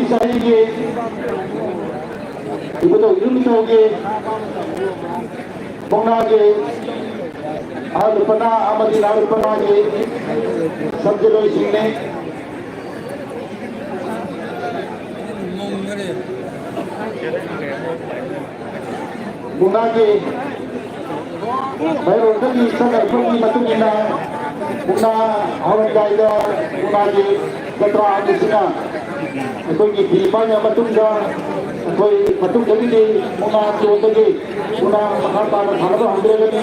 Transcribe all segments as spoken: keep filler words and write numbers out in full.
ꯆꯍꯤꯒꯤ ꯏꯕꯨꯙꯧ ꯏꯕꯨꯙꯧꯒꯤ ꯃꯨꯛꯅꯥꯒꯤ ꯑꯍꯜ ꯂꯨꯄꯥ ꯑꯃꯗꯤ ꯅꯍꯥ ꯂꯨꯄꯥ ꯁꯝꯖꯤꯜꯂꯣꯏꯁꯤꯡꯅꯤ꯫ ꯃꯨꯛꯅꯥꯒꯤ ꯃꯩꯔꯣꯟꯗꯒꯤ ꯆꯠꯅꯔꯛꯄꯒꯤ ꯃꯇꯨꯡ ꯏꯟꯅ ꯃꯨꯛꯅꯥ ꯍꯧꯔꯝꯗꯥꯏꯗ ꯃꯨꯛꯅꯥꯒꯤ ꯖꯇ꯭ꯔꯥ ꯑꯗꯨꯁꯤꯅ ꯑꯩꯈꯣꯏꯒꯤ ꯐꯤ ꯄꯥꯏꯅ ꯃꯇꯨꯡꯗ ꯑꯩꯈꯣꯏ ꯃꯇꯨꯡꯗꯒꯤꯗꯤ ꯃꯨꯛꯅꯥ ꯆꯣꯡꯕꯒꯤ ꯃꯨꯛꯅꯥ ꯃꯈꯥ ꯇꯥꯅ ꯁꯥꯟꯅꯕ ꯍꯧꯗ꯭ꯔꯒꯅꯤ꯫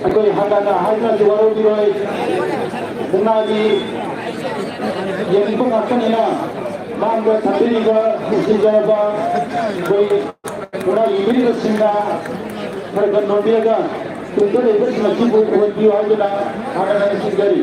ꯑꯩꯈꯣꯏ ꯍꯥꯟꯅꯅ ꯍꯥꯏꯗꯨꯅꯁꯨ ꯋꯥꯔꯧꯕꯤꯔꯣꯏ꯫ ꯃꯨꯛꯅꯥꯒꯤ ꯌꯦꯡꯅꯤꯡꯕ ꯉꯥꯛꯇꯅꯤꯅ ꯃꯥꯡꯗ ꯊꯝꯕꯤꯔꯤꯕ ꯅꯨꯡꯁꯤꯖꯔꯕ ꯑꯩꯈꯣꯏ ꯃꯨꯛꯅꯥ ꯌꯦꯡꯕꯤꯔꯤꯕꯁꯤꯡꯅ ꯈꯔ ꯈꯔ ꯅꯣꯝꯕꯤꯔꯒ ꯇꯨꯡꯗ ꯂꯩꯕꯁꯤꯡ ꯑꯁꯤꯕꯨ ꯎꯍꯟꯕꯤꯌꯨ ꯍꯥꯏꯗꯨꯅ ꯍꯥꯟꯅ ꯅꯤꯡꯁꯤꯡꯖꯔꯤ꯫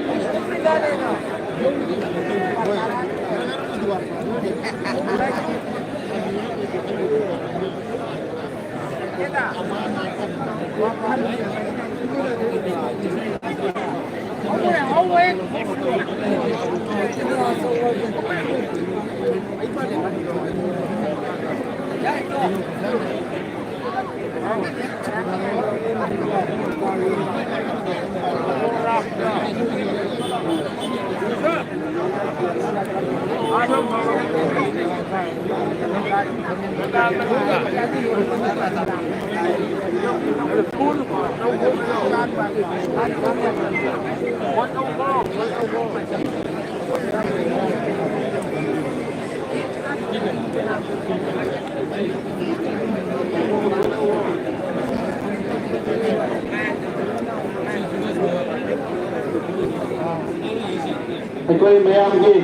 ꯑꯩꯈꯣꯏ ꯃꯌꯥꯝꯒꯤ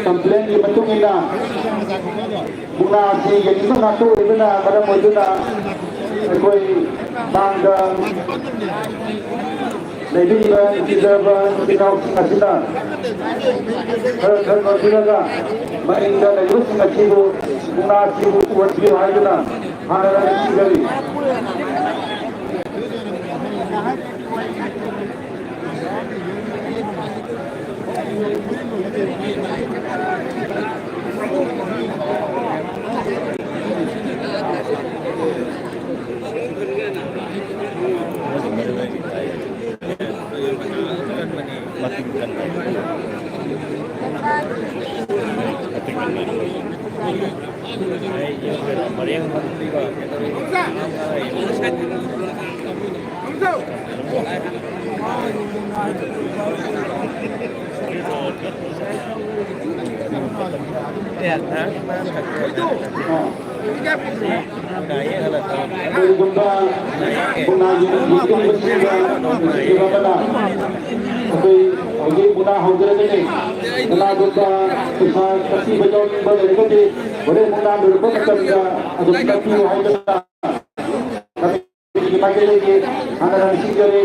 complainꯒꯤ ꯃꯇꯨꯡ ꯏꯟꯅ ꯃꯨꯛꯅꯥ ꯑꯁꯤ ꯌꯦꯡꯅꯤꯡꯕ ꯉꯥꯛꯇ ꯑꯣꯏꯕꯅ ꯃꯔꯝ ꯑꯣꯏꯗꯨꯅ ꯑꯩꯈꯣꯏ ꯃꯥꯡꯗ ꯂꯩꯕꯤꯔꯤꯕ ꯅꯨꯡꯁꯤꯖꯔꯕ ꯏꯆꯤꯜ ꯏꯅꯥꯎꯁꯤꯡ ꯑꯁꯤꯅ ꯈꯔ ꯈꯔ ꯅꯣꯟꯕꯤꯔꯒ ꯃꯅꯤꯡꯗ ꯂꯩꯔꯤꯕꯁꯤꯡ ꯑꯁꯤꯕꯨ ꯃꯨꯛꯅꯥ ꯑꯁꯤꯕꯨ ꯎꯍꯟꯕꯤꯌꯨ ꯍꯥꯏꯗꯨꯅ ꯍꯥꯟꯅ ꯅꯤꯡꯁꯤꯡꯖꯔꯤ꯫ ꯀꯔꯤꯒꯨꯝꯕ ꯃꯨꯛꯅꯥꯒꯤ ꯂꯨꯆꯤꯡꯕꯁꯤꯡꯒ ꯅꯨꯡꯁꯤꯕ ꯑꯃꯅ ꯑꯩꯈꯣꯏ ꯍꯧꯖꯤꯛ ꯃꯨꯛꯅꯥ ꯍꯧꯖꯔꯒꯅꯤ꯫ ꯀꯅꯥꯒꯨꯝꯕ ꯄꯩꯁꯥ ꯀꯛꯄꯤꯕ ꯌꯥꯎꯅꯤꯡꯕ ꯂꯩꯔꯒꯗꯤ ꯍꯣꯔꯦꯟ ꯃꯨꯛꯅꯥ ꯂꯣꯏꯔꯛꯄ ꯃꯇꯝꯗ ꯑꯗꯨꯝ ꯀꯛꯄꯤꯌꯨ ꯍꯥꯏꯗꯅ ꯃꯥꯏꯀꯩꯗꯒꯤ ꯍꯟꯅ ꯍꯟꯅ ꯅꯤꯡꯁꯤꯡꯖꯔꯤ꯫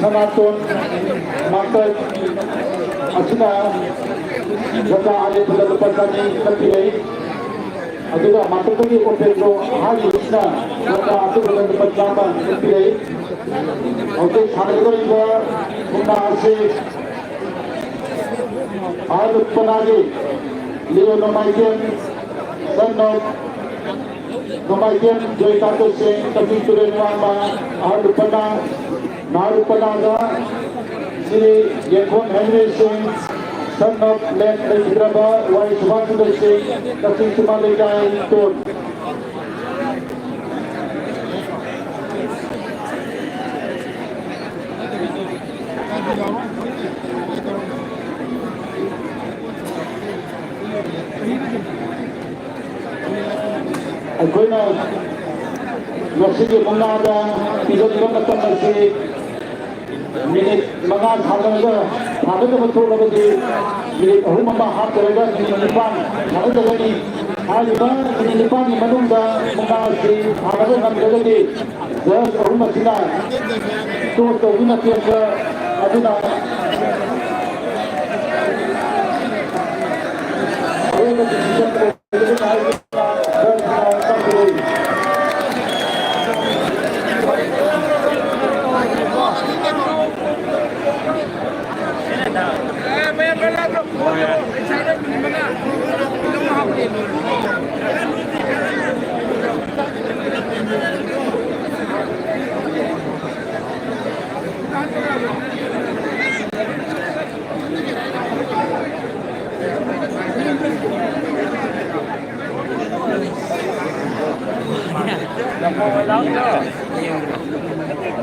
ꯁꯅꯥꯇꯣꯟ ꯃꯥꯁꯇꯔ ꯑꯁꯤꯅ ꯒꯣꯇꯥ ꯑꯔꯦꯝꯕꯗ ꯂꯨꯄꯥ ꯆꯅꯤ ꯀꯛꯄꯤꯔꯛꯏ꯫ ꯑꯗꯨꯒ ꯃꯥꯁꯇꯔꯗꯒꯤ ꯑꯣꯄꯦꯟꯗꯣ ꯑꯍꯥꯟꯕꯁꯤꯅ ꯒꯣꯇꯥ ꯑꯆꯧꯕꯗ ꯂꯨꯄꯥ ꯆꯥꯝꯃ ꯀꯛꯄꯤꯔꯛꯏ꯫ ꯍꯧꯖꯤꯛ ꯁꯥꯟꯅꯒꯗꯧꯔꯤꯕ ꯃꯨꯛꯅꯥ ꯑꯁꯤ ꯑꯍꯜ ꯄꯅꯥꯒꯤ ꯂꯤꯌꯣ ꯅꯣꯡꯃꯥꯏꯊꯦꯝ, son of ꯅꯣꯡꯃꯥꯏꯊꯦꯝ ꯖꯣꯏꯀꯥꯟꯇ ꯁꯤꯡ, ꯀꯛꯆꯤꯡ ꯇꯨꯔꯦꯜ ꯋꯥꯡꯃ, ꯑꯍꯜ ꯄꯅꯥ, ꯅꯍꯥ ꯄꯅꯥꯗ ꯁ꯭ꯔꯤ ꯌꯦꯡꯈꯣꯝ ꯍꯦꯟꯔꯤ ꯁꯤꯡ, son of late ꯂꯩꯈꯤꯗ꯭ꯔꯕ ꯋꯥꯏ ꯁꯨꯕꯥꯁ ꯆꯟꯗ꯭ꯔ ꯁꯤꯡ, ꯀꯛꯆꯤꯡ ꯁꯨꯃꯥꯡ ꯂꯩꯀꯥꯏ ꯇꯨꯟ꯫ ꯑꯩꯈꯣꯏꯅ ꯉꯁꯤꯒꯤ ꯃꯨꯛꯅꯥꯗ ꯄꯤꯖꯔꯤꯕ ꯃꯇꯝ ꯑꯁꯤ ꯃꯤꯅꯤꯠ ꯃꯉꯥ ꯊꯥꯗꯔꯒ ꯊꯥꯗꯗꯕ ꯊꯣꯛꯂꯕꯗꯤ ꯃꯤꯅꯤꯠ ꯑꯍꯨꯝ ꯑꯃ ꯍꯥꯞꯇꯔꯒ ꯃꯤꯅꯤꯠ ꯅꯤꯄꯥꯟ ꯊꯥꯗꯗꯒꯅꯤ꯫ ꯍꯥꯏꯔꯤꯕ ꯃꯤꯅꯤꯠ ꯅꯤꯄꯥꯟꯒꯤ ꯃꯅꯨꯡꯗ ꯃꯨꯛꯅꯥ ꯑꯁꯤ ꯊꯥꯗꯕ ꯉꯝꯗ꯭ꯔꯒꯗꯤ ꯖꯁ ꯑꯍꯨꯝ ꯑꯁꯤꯅ ꯇꯣꯁ ꯇꯧꯗꯨꯅ ꯇꯦꯛꯄ ꯑꯗꯨꯅ ꯑꯔꯣꯏꯕ ꯗꯤꯁꯤꯖꯟ ꯑꯣꯏꯒꯗꯕꯅꯤ ꯍꯥꯏꯗꯨꯅ ꯖꯁꯅ ꯇꯝꯕꯤꯔꯛꯏ꯫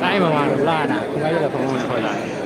ꯀꯥꯏ ꯃꯃꯥꯡꯗ ꯂꯥꯛꯑꯅ ꯈꯨꯡꯒꯪꯗ ꯐꯝꯃꯝꯕꯅꯤ ꯑꯩꯈꯣꯏ ꯂꯥꯛꯑꯦ꯫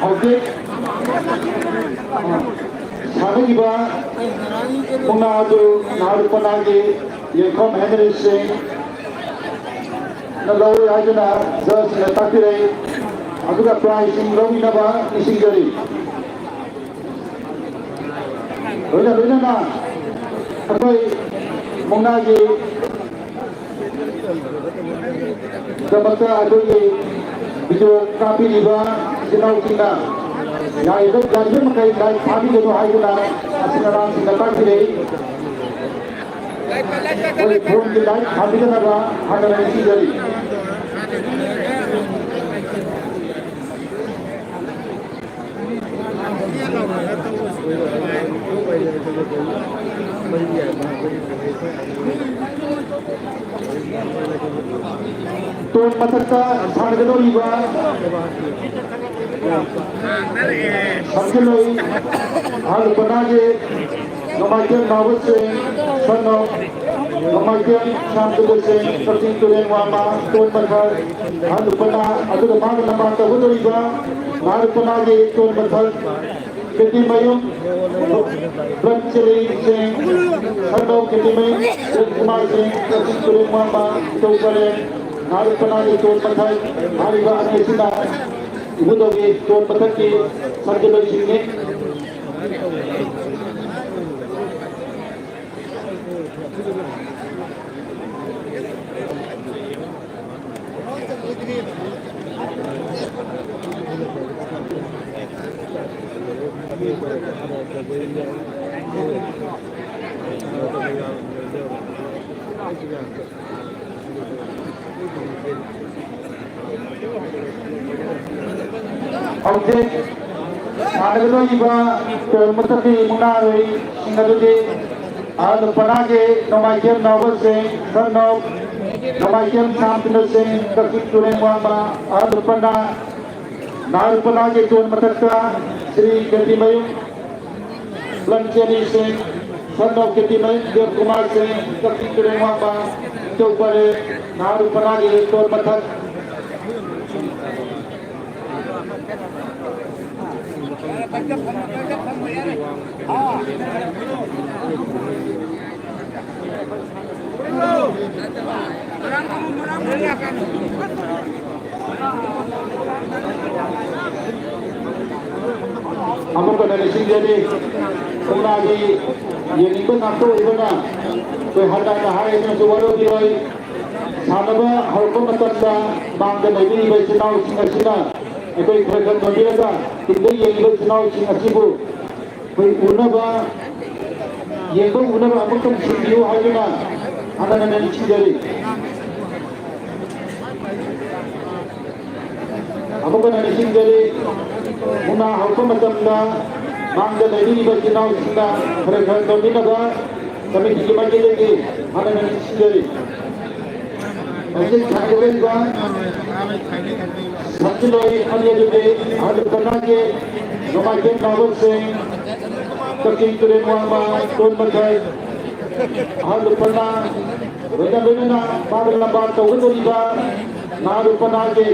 ꯍꯧꯖꯤꯛ ꯁꯥꯟꯅꯈꯤꯕ ꯃꯨꯛꯅꯥ ꯑꯗꯨ ꯅꯍꯥꯔꯨꯄꯅꯥꯒꯤ ꯌꯦꯡꯐꯝ ꯍꯦꯅꯔꯤ ꯁꯤꯡꯅ ꯂꯧꯔꯦ ꯍꯥꯏꯗꯨꯅ ꯖꯖꯅ ꯇꯥꯛꯄꯤꯔꯛꯏ꯫ ꯑꯗꯨꯒ ꯄ꯭ꯔꯥꯏꯖꯁꯤꯡ ꯂꯧꯃꯤꯟꯅꯕ ꯅꯤꯡꯁꯤꯡꯖꯔꯤ꯫ ꯂꯣꯏꯅ ꯂꯣꯏꯅꯅ ꯑꯩꯈꯣꯏ ꯃꯨꯛꯅꯥꯒꯤ ꯗꯃꯛꯇ ꯑꯩꯈꯣꯏꯒꯤ ꯚꯤꯗꯤꯑꯣ ꯀꯥꯞꯄꯤꯔꯤꯕ ꯏꯆꯤꯟ ꯏꯅꯥꯎꯁꯤꯡꯅ ꯌꯥꯔꯤꯕ, ꯌꯥꯔꯤꯕ ꯃꯈꯩ ꯂꯥꯏꯛ ꯊꯥꯕꯤꯒꯅꯨ ꯍꯥꯏꯗꯨꯅ ꯑꯁꯤꯅ ꯑꯉꯥꯡꯁꯤꯡꯗ ꯇꯥꯛꯄꯤꯔꯛꯏ꯫ ꯑꯩꯈꯣꯏ ꯐꯣꯟꯒꯤ ꯂꯥꯏꯛ ꯊꯥꯕꯤꯗꯅꯕ ꯍꯥꯏꯅ ꯅꯤꯡꯁꯤꯡꯖꯔꯤ꯫ ꯇꯣꯟ ꯃꯊꯛꯇ ꯁꯥꯟꯅꯒꯗꯧꯔꯤꯕ ꯁꯝꯖꯜꯂꯣꯏ ꯑꯍꯜ ꯂꯨꯄꯅꯥꯒꯤ ꯅꯣꯡꯃꯥꯏꯊꯦꯝ ꯅꯥꯎꯕꯁꯤꯡ, ꯁꯟꯅ ꯅꯣꯡꯃꯥꯏꯊꯦꯝ ꯁꯥꯟꯇꯕꯁꯤꯡ, ꯀꯛꯆꯤꯡ ꯇꯨꯔꯦꯜ ꯋꯥꯡꯃ ꯇꯣꯟ ꯃꯊꯛ ꯑꯍꯜ ꯂꯨꯄꯅꯥ, ꯑꯗꯨꯒ ꯃꯥꯒ ꯂꯝꯕꯥ ꯇꯧꯒꯗꯧꯔꯤꯕ ꯅꯍꯥ ꯂꯨꯄꯅꯥꯒꯤ ꯇꯣꯟ ꯃꯊꯛ ꯀꯦꯇꯤꯃꯌꯨꯝ ꯕ꯭ꯂꯠ ꯆꯦꯂꯤ ꯁꯤꯡ, ꯁꯟꯅ ꯀꯦꯇꯤꯃꯌꯨꯝ ꯁꯨꯅꯤꯜ ꯀꯨꯃꯥꯔ ꯁꯤꯡ, ꯀꯛꯆꯤꯡ ꯇꯨꯔꯦꯜ ꯋꯥꯡꯃ ꯏꯇꯧ ꯄꯔꯦꯡ, ꯅꯍꯥ ꯂꯨꯄꯅꯥꯒꯤ ꯇꯣꯟ ꯃꯊꯛ ꯍꯥꯏꯔꯤꯕ ꯑꯅꯤ ꯑꯁꯤꯅ ꯏꯕꯨꯙꯧꯒꯤ ꯇꯣꯟ ꯃꯊꯛꯀꯤ ꯁꯝꯖꯜꯂꯣꯏꯁꯤꯡꯅꯤ꯫ ꯍꯧꯖꯤꯛ ꯁꯥꯟꯅꯒꯗꯧꯔꯤꯕ ꯇꯣꯟ ꯃꯊꯛꯀꯤ ꯃꯨꯛꯅꯥꯔꯣꯏꯁꯤꯡ ꯑꯗꯨꯗꯤ ꯑꯍꯜ ꯂꯨꯄꯅꯥꯒꯤ ꯅꯣꯡꯃꯥꯏꯊꯦꯝ ꯅꯥꯎꯕꯁꯤꯡ, ꯁꯟꯅ ꯅꯣꯡꯃꯥꯏꯊꯦꯝ ꯁꯥꯟꯇꯅꯁꯤꯡ, ꯀꯛꯆꯤꯡ ꯇꯨꯔꯦꯜ ꯋꯥꯡꯃ ꯑꯍꯜ ꯂꯨꯄꯅꯥ, ꯅꯥꯔꯨꯄꯅꯥꯒꯤ ꯇꯣꯟ ꯃꯊꯛꯇ ꯁ꯭ꯔꯤ ꯀꯦꯇꯤꯃꯌꯨꯝ ꯂꯝꯆꯦꯟꯕꯤ ꯁꯤꯡ, ꯁꯟꯅꯧ ꯀꯦꯇꯤꯃꯌꯨꯝ ꯗꯦꯕꯀꯨꯃꯥꯔ ꯁꯤꯡ, ꯀꯛꯆꯤꯡ ꯇꯨꯔꯦꯜ ꯋꯥꯡꯃ ꯅꯤꯡꯊꯧ ꯄꯔꯦꯡ, ꯅꯥꯔꯨꯄꯅꯥꯒꯤ ꯇꯣꯟ ꯃꯊꯛ꯫ ꯑꯃꯨꯛ ꯍꯟꯅ ꯅꯤꯡꯁꯤꯡꯖꯔꯤ, ꯃꯨꯛꯅꯥꯒꯤ ꯌꯦꯡꯅꯤꯡꯕ ꯉꯥꯛꯇ ꯑꯣꯏꯕꯅ ꯑꯩꯈꯣꯏ ꯍꯟꯅ ꯍꯟꯅ ꯍꯥꯏꯔꯤꯕꯅꯁꯨ ꯋꯥꯔꯧꯕꯤꯔꯣꯏ꯫ ꯁꯥꯟꯅꯕ ꯍꯧꯔꯛꯄ ꯃꯇꯝꯗ ꯃꯥꯡꯗ ꯂꯩꯕꯤꯔꯤꯕ ꯏꯆꯤꯜ ꯏꯅꯥꯎꯁꯤꯡ ꯑꯁꯤꯅ ꯑꯩꯈꯣꯏ ꯈꯔ ꯈꯔ ꯅꯣꯟꯕꯤꯔꯒ ꯇꯨꯡꯗ ꯌꯦꯡꯂꯤꯕ ꯏꯆꯤꯜ ꯏꯅꯥꯎꯁꯤꯡ ꯑꯁꯤꯕꯨ ꯑꯩꯈꯣꯏ ꯎꯅꯕ, ꯌꯦꯡꯕ ꯎꯅꯕ ꯑꯃꯨꯛꯇꯪ ꯁꯤꯟꯕꯤꯌꯨ ꯍꯥꯏꯗꯨꯅ ꯍꯟꯅ ꯍꯟꯅ ꯅꯤꯡꯁꯤꯡꯖꯔꯤ꯫ ꯑꯃꯨꯛ ꯍꯟꯅ ꯅꯤꯡꯁꯤꯡꯖꯔꯤ, ꯃꯨꯛꯅꯥ ꯍꯧꯔꯛꯄ ꯃꯇꯝꯗ ꯃꯥꯡꯗ ꯂꯩꯕꯤꯔꯤꯕ ꯏꯆꯤꯜ ꯏꯅꯥꯎꯁꯤꯡꯅ ꯈꯔ ꯈꯔ ꯇꯧꯕꯤꯅꯕ ꯀꯃꯤꯇꯤꯒꯤ ꯃꯥꯏꯀꯩꯗꯒꯤ ꯍꯟꯅ ꯍꯟꯅ ꯅꯤꯡꯁꯤꯡꯖꯔꯤ꯫ ꯍꯧꯖꯤꯛ ꯁꯥꯟꯅꯒꯗꯧꯔꯤꯕ ꯁꯝꯖꯤꯜꯂꯣꯏ ꯑꯅꯤ ꯑꯗꯨꯗꯤ ꯑꯍꯜ ꯂꯨꯄꯅꯥꯒꯤ ꯅꯣꯡꯃꯥꯏꯊꯦꯝ ꯅꯥꯎꯕꯁꯤꯡ, ꯀꯛꯆꯤꯡ ꯇꯨꯔꯦꯜ ꯋꯥꯡꯃ ꯇꯣꯟ ꯃꯊꯛ꯫ ꯑꯍꯜ ꯂꯨꯄꯅ ꯂꯣꯏꯅ ꯂꯣꯏꯅꯅ ꯃꯥꯒ ꯂꯝꯕꯥ ꯇꯧꯒꯗꯧꯔꯤꯕ ꯅꯍꯥ ꯂꯨꯄꯅꯥꯒꯤ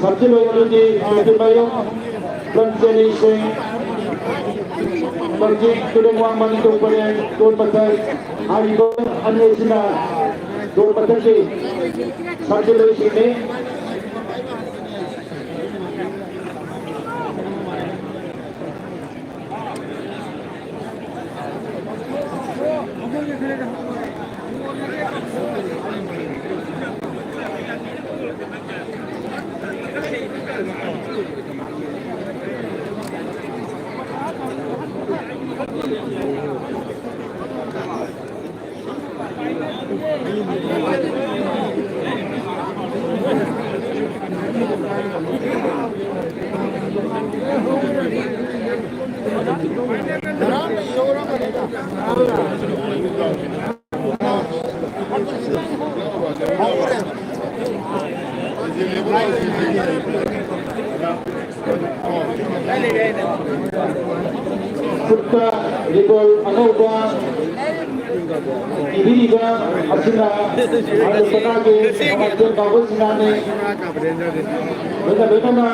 ꯁꯝꯖꯤꯜꯂꯣꯏ ꯑꯗꯨꯗꯤ ꯅꯨꯄꯤꯃꯌꯨꯝ ꯂꯝꯆꯦꯜꯂꯤꯁꯤꯡ, ꯀꯛꯆꯤꯡ ꯇꯨꯔꯦꯜ ꯋꯥꯡꯃ ꯅꯤꯡꯊꯧ ꯄꯔꯦꯡ ꯇꯣꯟ ꯃꯊꯛ꯫ ꯍꯥꯏꯔꯤꯕ ꯑꯅꯤ ꯑꯁꯤꯅ ꯇꯣꯟ ꯃꯊꯛꯀꯤ ꯁꯝꯖꯤꯜꯂꯣꯏꯁꯤꯡꯅꯤ꯫ ꯈꯨꯠꯇ ꯔꯤꯕꯣꯜ ꯑꯅꯧꯕ ꯏꯕꯤꯔꯤꯕ ꯑꯁꯤꯅ ꯍꯥꯏꯔꯤꯕ ꯁꯅꯥꯒꯤ ꯃꯃꯥꯡꯊꯦꯝ ꯀꯥꯎꯕ ꯁꯅꯥꯅꯤ꯫ ꯂꯣꯏꯅ ꯂꯣꯏꯅꯅ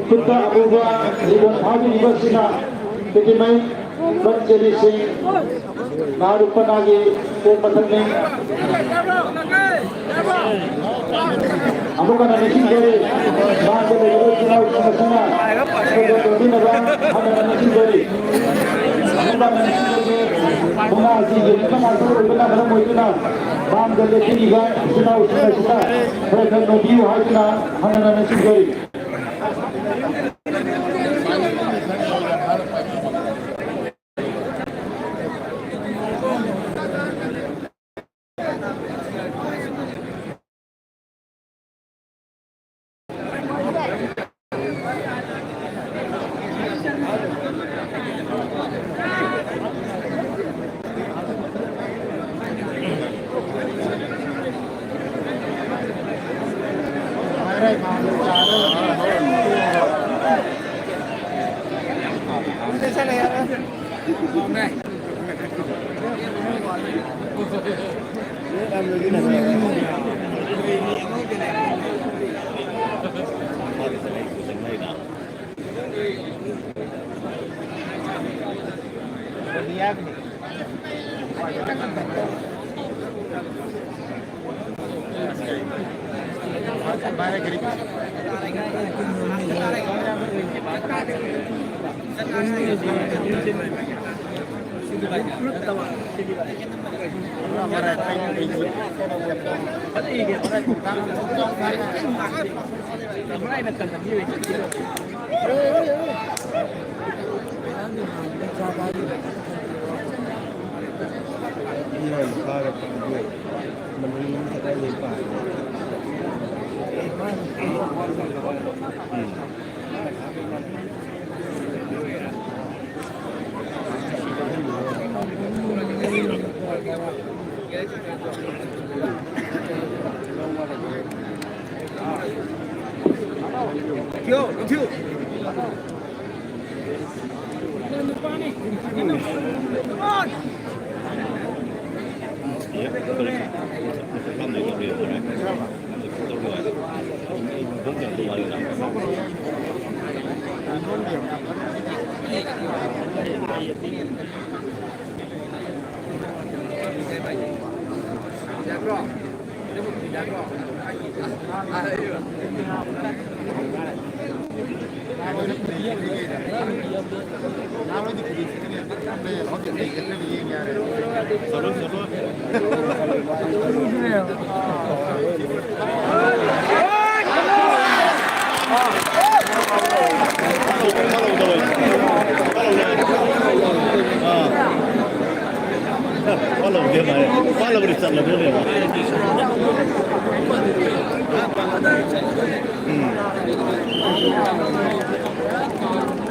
ꯈꯨꯠꯇ ꯑꯃꯨꯕ ꯔꯤꯕꯣꯟ ꯐꯥꯕꯤꯔꯤꯕ ꯑꯁꯤꯅ ꯄꯦꯇꯤꯃꯩ ꯀ꯭ꯂꯕ ꯆꯦꯔꯤꯁꯤꯡ ꯅꯥꯔꯨꯛ ꯄꯅꯥꯒꯤ ꯀꯣꯛ ꯃꯊꯛꯅꯤ꯫ ꯑꯃꯨꯛ ꯍꯟꯅ ꯅꯤꯡꯁꯤꯡꯖꯔꯤ, ꯃꯥꯡꯗ ꯂꯩꯔꯤꯕ ꯏꯆꯤꯜ ꯏꯅꯥꯎꯁꯤꯡ ꯑꯁꯤꯅ ꯁꯦꯟꯗꯣꯛ ꯂꯧꯕꯤꯅꯕ ꯍꯟꯅ ꯍꯟꯅ ꯅꯤꯡꯁꯤꯡꯖꯔꯤ꯫ ꯑꯃꯨꯛ ꯍꯟꯅ ꯅꯤꯡꯁꯤꯡꯖꯔꯤ, ꯃꯨꯛꯅꯥ ꯑꯁꯤ ꯌꯦꯡꯅꯕ ꯉꯥꯛꯇ ꯑꯣꯏꯕꯅ ꯃꯔꯝ ꯑꯣꯏꯗꯨꯅ ꯃꯥꯡꯗ ꯂꯦꯞꯄꯤꯔꯤꯕ ꯏꯆꯤꯜ ꯏꯅꯥꯎꯁꯤꯡ ꯑꯁꯤꯅ ꯈꯔ ꯈꯔ ꯅꯣꯛꯄꯤꯌꯨ ꯍꯥꯏꯗꯨꯅ ꯍꯟꯅ ꯍꯟꯅ ꯅꯤꯡꯁꯤꯡꯖꯔꯤ꯫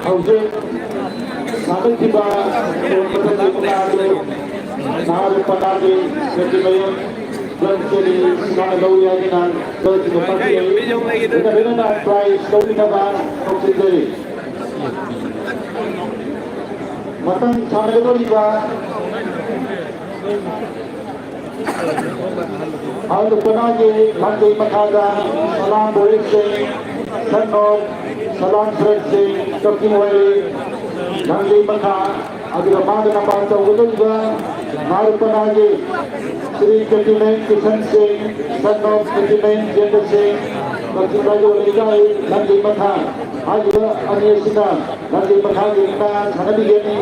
ꯍꯧꯖꯤꯛ ꯁꯥꯒꯠꯈꯤꯕ ꯃꯇꯝꯒꯤ ꯃꯉꯥꯜꯗꯨ ꯅꯍꯥꯔꯣꯜ ꯄꯅꯥꯒꯤ ꯁꯦꯟꯇꯤꯃꯦꯟ ꯂꯝ ꯆꯦꯜꯂꯤ ꯁꯨꯃꯥꯏꯅ ꯂꯧꯏ ꯍꯥꯏꯗꯨꯅ ꯂꯧꯁꯤꯡꯕ ꯄꯥꯡꯊꯣꯛꯏ꯫ ꯂꯣꯏꯅ ꯂꯣꯏꯅꯅ ꯄ꯭ꯔꯥꯏꯖ ꯂꯧꯕꯤꯅꯕ ꯀꯧꯁꯤꯟꯖꯔꯤ꯫ ꯃꯊꯪ ꯁꯥꯟꯅꯒꯗꯧꯔꯤꯕ ꯍꯥꯏꯔꯤꯕ ꯄꯅꯥꯒꯤ ꯂꯥꯡꯖꯩ ꯃꯈꯥꯗ ꯁꯂꯥꯝ ꯕꯣꯔꯤꯁ ꯁꯤꯡ, ꯁꯟ ꯑꯣꯐ ꯁꯂꯥꯝ ꯁꯔꯠ ꯁꯤꯡ, ꯀꯛꯆꯤꯡ ꯋꯥꯏꯔꯤ ꯂꯥꯡꯖꯩ ꯃꯈꯥ, ꯑꯗꯨꯒ ꯃꯥꯒ ꯂꯝꯕꯥ ꯇꯧꯒꯗꯧꯔꯤꯕ ꯍꯥꯏꯔꯤꯕ ꯄꯅꯥꯒꯤ ꯁ꯭ꯔꯤ ꯀꯦꯇꯤꯃꯦꯟ ꯀꯤꯁꯟ ꯁꯤꯡ, ꯁꯟ ꯑꯣꯐ ꯀꯦꯇꯤꯃꯦꯟ ꯖꯦꯟꯗ ꯁꯤꯡ, ꯀꯛꯆꯤꯡ ꯂꯥꯏꯖꯥꯎ ꯂꯩꯀꯥꯏ ꯂꯥꯡꯖꯩ ꯃꯈꯥ꯫ ꯍꯥꯏꯔꯤꯕ ꯑꯅꯤ ꯑꯁꯤꯅ ꯂꯥꯡꯖꯩ ꯃꯈꯥꯒꯤ ꯃꯨꯛꯅꯥ ꯁꯥꯟꯅꯕꯤꯒꯅꯤ꯫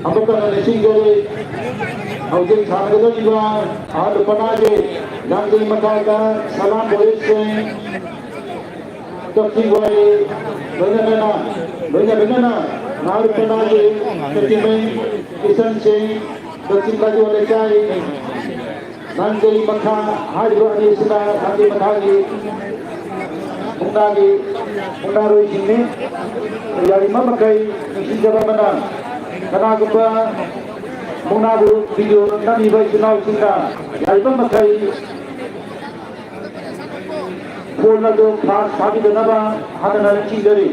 ꯑꯃꯨꯛꯀ ꯍꯟꯅ ꯅꯤꯡꯁꯤꯡꯖꯔꯤ, ꯍꯧꯖꯤꯛ ꯁꯥꯟꯅꯒꯗꯧꯔꯤꯕ ꯑꯍꯜ ꯄꯅꯥꯒꯤ ꯂꯥꯡꯖꯩ ꯃꯈꯥꯗ ꯁꯂꯥꯝ ꯕꯣꯔꯤꯁ ꯁꯤꯡ, ꯀꯛꯆꯤꯡ ꯋꯥꯏꯔꯤ, ꯂꯣꯏꯅꯅ, ꯂꯣꯏꯅ ꯂꯣꯏꯅꯅ ꯅꯍꯥꯔꯣꯜ ꯄꯅꯥꯒꯤ ꯀꯦꯇꯤꯃꯦꯟ ꯀꯤꯁꯟ ꯁꯤꯡ, ꯀꯛꯆꯤꯡ ꯂꯥꯏꯖꯥꯎ ꯂꯩꯀꯥꯏ, ꯂꯥꯡꯖꯩ ꯃꯈꯥ ꯍꯥꯏꯔꯤꯕ ꯑꯅꯤꯁꯤꯅ ꯂꯥꯡꯖꯩ ꯃꯈꯥꯒꯤ ꯃꯨꯛꯅꯥꯒꯤ ꯃꯨꯛꯅꯥꯔꯣꯏꯁꯤꯡꯅꯤ꯫ ꯌꯥꯔꯤꯕ ꯃꯈꯩ ꯅꯨꯡꯁꯤꯖꯕ ꯑꯃꯅ ꯀꯅꯥꯒꯨꯝꯕ ꯃꯨꯛꯅꯥꯕꯨ ꯚꯤꯗꯤꯑꯣ ꯅꯝꯃꯤꯕ ꯏꯆꯤꯟ ꯏꯅꯥꯎꯁꯤꯡꯅ ꯌꯥꯔꯤꯕ ꯃꯈꯩ ꯐꯣꯟ ꯑꯗꯨ ꯐ꯭ꯂꯥꯁ ꯊꯥꯕꯤꯗꯅꯕ ꯍꯥꯟꯅ ꯅꯤꯡꯁꯤꯡꯖꯔꯤ꯫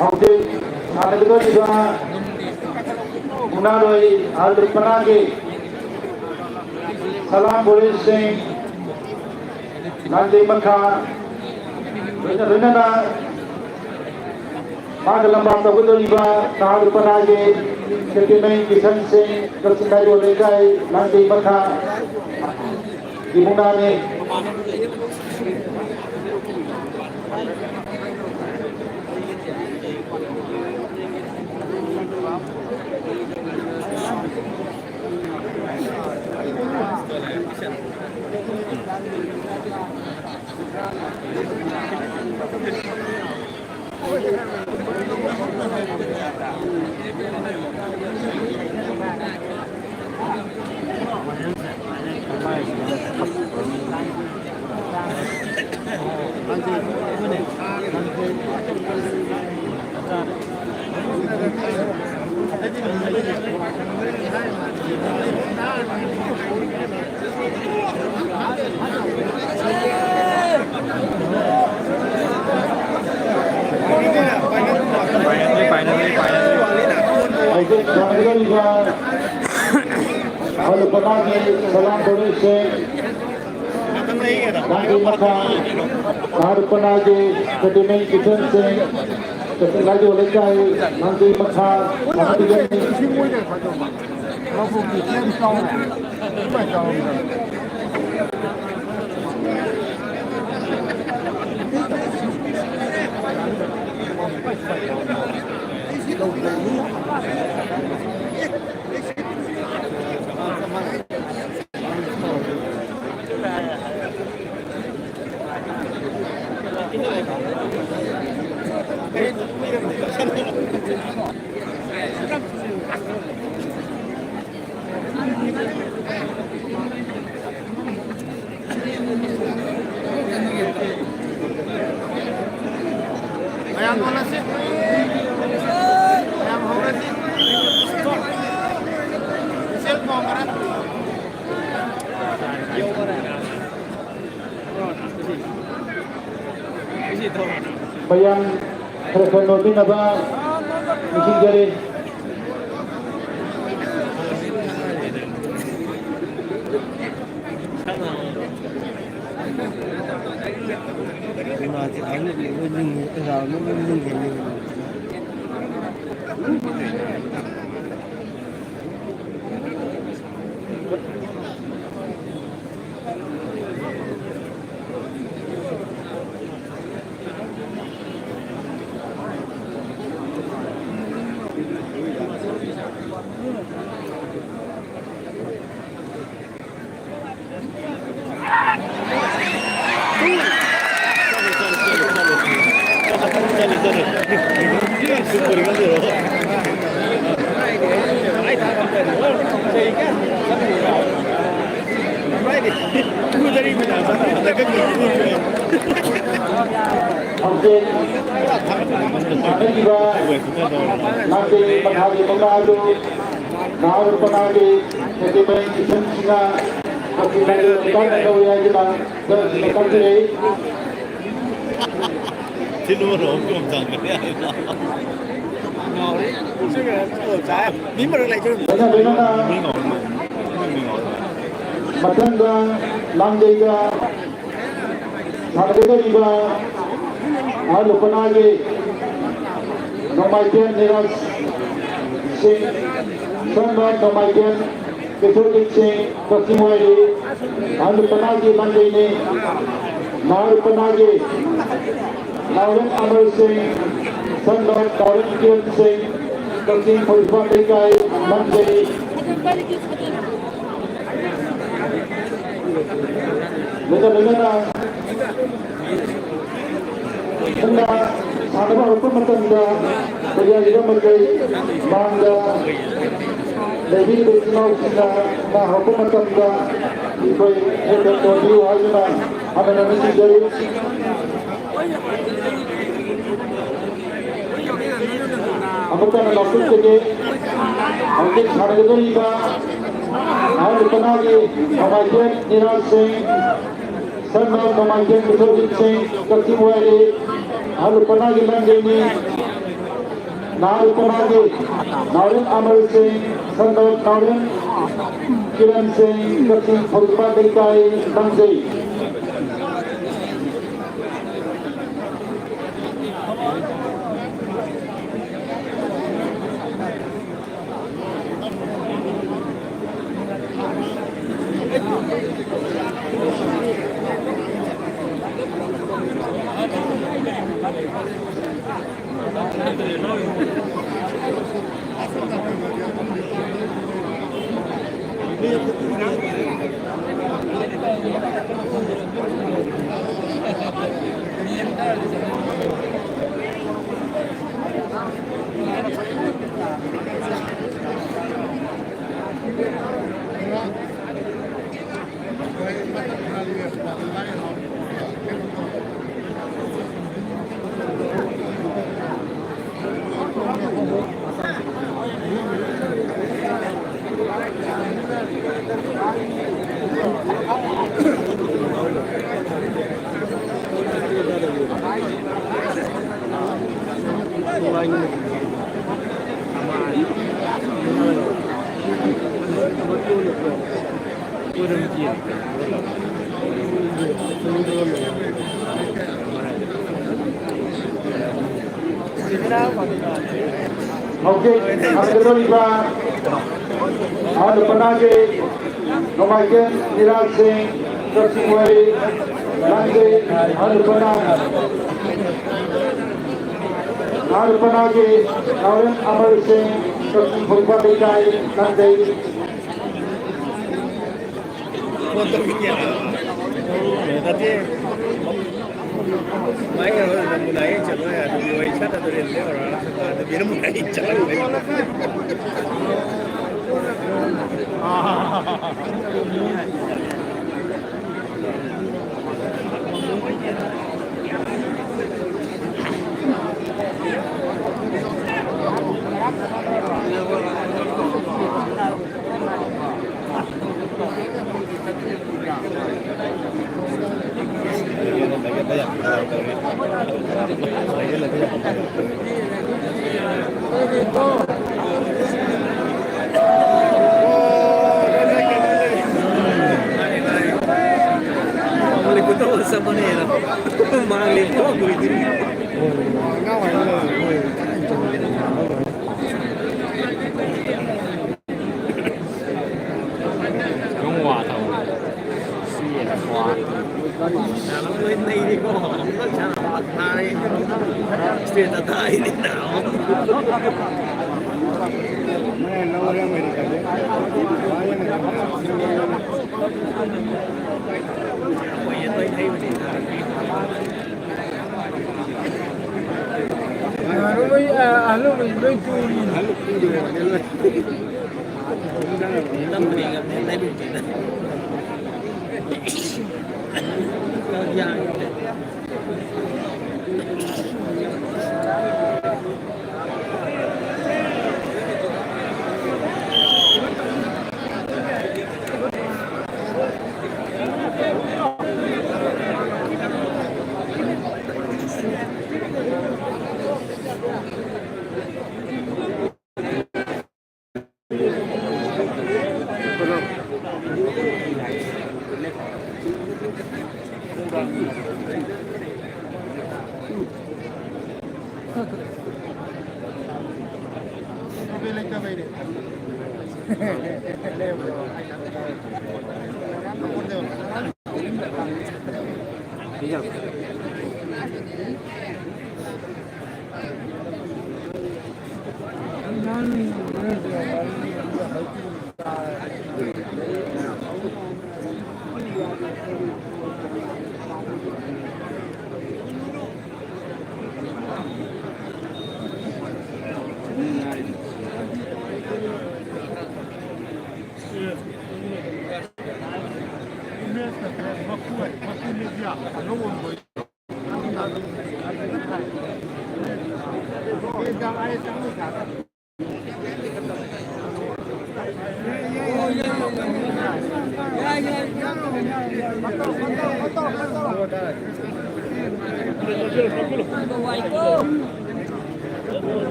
ꯍꯧꯖꯤꯛ ꯁꯥꯟꯅꯒꯗꯧꯔꯤꯕ ꯃꯨꯛꯅꯥꯔꯣꯏ ꯑꯜ ꯔꯨꯄꯅꯥꯒꯤ ꯁꯂꯥꯝ ꯕꯣꯔꯤꯁ ꯁꯤꯡ, ꯂꯥꯟꯖꯩ ꯃꯈꯥ ꯂꯣꯏꯅ ꯂꯣꯏꯅꯅ ꯃꯥꯒ ꯂꯝꯕꯥ ꯇꯧꯒꯗꯧꯔꯤꯕ ꯁꯍꯥ ꯔꯨꯄꯅꯥꯒꯤ ꯀꯦꯇꯤꯃꯩ ꯀꯤꯁꯟ ꯁꯤꯡ, ꯀꯛꯆꯤꯡ ꯂꯥꯏꯔꯣ ꯂꯩꯀꯥꯏ, ꯂꯥꯡꯖꯩ ꯃꯈꯥ, ꯏꯃꯨꯡꯅꯥꯅꯤ꯫ ꯍꯧꯖꯤꯛ ꯊꯥꯡꯒꯠꯂꯤꯕ ꯍꯜꯂꯨꯄꯅꯥꯒꯤ ꯁꯂꯥꯝ ꯐꯥꯎꯟꯗꯦꯁꯟ, ꯅꯥꯒꯤ ꯃꯈꯥ, ꯍꯜꯂꯨꯄꯅꯥꯒꯤ ꯀꯦꯇꯤꯃꯩ ꯀꯤꯁꯟ ꯁꯤꯡ, ꯀꯛꯆꯤꯡ ꯂꯥꯏꯗꯣ ꯂꯩꯀꯥꯏ, ꯅꯥꯒꯤ ꯃꯈꯥ, ꯊꯥꯡꯒꯠꯄꯤꯒꯅꯤ꯫ ꯃꯌꯥꯝ ꯍꯧꯔꯁꯤ꯫ ꯃꯌꯥꯝ ꯍꯧꯔꯁꯤ꯫ ꯁꯦꯜ ꯊꯣꯡꯈ꯭ꯔꯦ꯫ ꯃꯌꯥꯝ ꯈꯔ ꯈꯔ ꯅꯣꯝꯃꯤꯟꯅꯕ ꯅꯤꯡꯁꯤꯡꯖꯔꯤ꯫ ꯂꯥꯡꯕꯩ ꯃꯈꯥꯒꯤ ꯃꯉꯥ ꯑꯗꯨ ꯅꯍꯥꯔꯣꯜ ꯄꯅꯥꯒꯤ ꯑꯦꯀꯥꯗꯃꯤ ꯏꯆꯟꯁꯤꯡꯅ ꯀꯛꯆꯤꯡ ꯂꯝꯖꯦꯜ ꯂꯩꯀꯥꯏꯅ ꯂꯧꯏ ꯍꯥꯏꯗꯨꯅ ꯖꯔꯁꯤꯅ ꯀꯛꯆꯔꯤ꯫ ꯂꯣꯏꯅ ꯂꯣꯏꯅꯅ ꯃꯊꯪꯗ ꯂꯥꯡꯕꯩꯗ ꯁꯥꯟꯅꯒꯗꯧꯔꯤꯕ ꯅꯍꯥꯔꯣꯜ ꯄꯅꯥꯒꯤ ꯅꯣꯡꯃꯥꯏꯊꯦꯝ ꯅꯤꯔꯖ ꯁꯤꯡ, ꯁꯟꯕ ꯅꯣꯡꯃꯥꯏꯊꯦꯝ ꯕꯤꯁ꯭ꯋꯖꯤꯠ ꯁꯤꯡ, ꯀꯛꯆꯤꯡ ꯋꯥꯏꯔꯤ, ꯅꯍꯥꯔꯣꯜ ꯄꯅꯥꯒꯤ ꯂꯥꯡꯕꯩꯅꯤ꯫ ꯅꯍꯥꯔꯣꯜ ꯄꯅꯥꯒꯤ ꯅꯥꯎꯔꯦꯝ ꯑꯃꯔ ꯁꯤꯡ, ꯁꯟꯕ ꯅꯥꯎꯔꯦꯝ ꯀꯤꯔꯟ ꯁꯤꯡ, ꯀꯛꯆꯤꯡ ꯐꯨꯔꯨꯞꯄꯥꯠ ꯂꯩꯀꯥꯏ ꯂꯥꯡꯕꯩ꯫ ꯂꯣꯏꯅ ꯂꯣꯏꯅꯅ ꯁꯥꯟꯅꯕ ꯍꯧꯔꯛꯄ ꯃꯇꯝꯗ ꯄ꯭ꯔꯖꯥꯒꯤꯗꯃꯛꯇ ꯃꯥꯡꯗ ꯂꯩꯕꯤꯔꯤꯕ ꯏꯆꯤꯜ ꯏꯅꯥꯎꯁꯤꯡꯅ ꯍꯧꯔꯛꯄ ꯃꯇꯝꯗ ꯑꯩꯈꯣꯏ ꯍꯦꯜꯃꯦꯠ ꯇꯣꯡꯕꯤꯌꯨ ꯍꯥꯏꯗꯨꯅ ꯍꯟꯅ ꯍꯟꯅ ꯅꯤꯡꯁꯤꯡꯖꯔꯤ꯫ ꯑꯃꯨꯛꯀ ꯍꯟꯅ ꯂꯥꯎꯊꯣꯛꯆꯒꯦ꯫ ꯍꯧꯖꯤꯛ ꯁꯥꯟꯅꯒꯗꯧꯔꯤꯕ ꯅꯍꯥꯔꯣꯜ ꯄꯅꯥꯒꯤ ꯅꯣꯡꯃꯥꯏꯊꯦꯝ ꯅꯤꯔꯖ ꯁꯤꯡ, ꯁꯟꯕ ꯅꯣꯡꯃꯥꯏꯊꯦꯝ ꯕꯤꯁ꯭ꯋꯖꯤꯠ ꯁꯤꯡ, ꯀꯛꯆꯤꯡ ꯋꯥꯏꯔꯤ, ꯅꯍꯥꯔꯣꯜ ꯄꯅꯥꯒꯤ ꯂꯥꯡꯕꯩꯅꯤ꯫ ꯅꯍꯥꯔꯣꯜ ꯄꯅꯥꯒꯤ ꯅꯥꯎꯔꯦꯝ ꯑꯃꯔ ꯁꯤꯡ, ꯁꯟꯕ ꯅꯥꯎꯔꯦꯝ ꯀꯤꯔꯟ ꯁꯤꯡ, ꯀꯛꯆꯤꯡ ꯐꯨꯔꯨꯞꯄꯥꯠ ꯂꯩꯀꯥꯏ ꯂꯥꯡꯕꯩ꯫ ꯍꯧꯖꯤꯛ ꯁꯥꯟꯅꯒꯗꯧꯔꯤꯕ ꯑꯍꯜ ꯂꯨꯄꯥꯅꯥꯒꯤ ꯅꯣꯡꯃꯥꯏꯊꯦꯝ ꯅꯤꯔꯥꯖ ꯁꯤꯡ, ꯀꯛꯆꯤꯡ ꯋꯥꯏꯔꯤ, ꯂꯥꯡꯖꯩ ꯑꯍꯜ ꯂꯨꯄꯥꯅꯥ, ꯑꯍꯜ ꯂꯨꯄꯥꯅꯥꯒꯤ ꯅꯥꯎꯔꯦꯝ ꯑꯃꯔ ꯁꯤꯡ, ꯀꯛꯆꯤꯡ ꯈꯣꯡꯕꯥ ꯂꯩꯀꯥꯏ, ꯂꯥꯡꯖꯩ꯫ ꯐꯣꯟ ꯇꯧꯈꯤꯒꯦ꯫ ꯅꯠꯇꯦ꯫ ꯃꯥꯏ ꯀꯩꯅꯣ ꯅꯃꯨꯅꯥ ꯌꯦꯡ ꯆꯠꯂꯣ ꯍꯥꯏ꯫ ꯑꯗꯨꯗꯤ ꯋꯥꯔꯤ ꯁꯥꯟꯅꯗꯣꯔꯦ ꯂꯩꯍꯧꯔ꯫ ꯑꯗꯨꯗꯤ ꯅꯃꯨꯅꯥ ꯌꯦꯡ ꯆꯠꯂꯣ꯫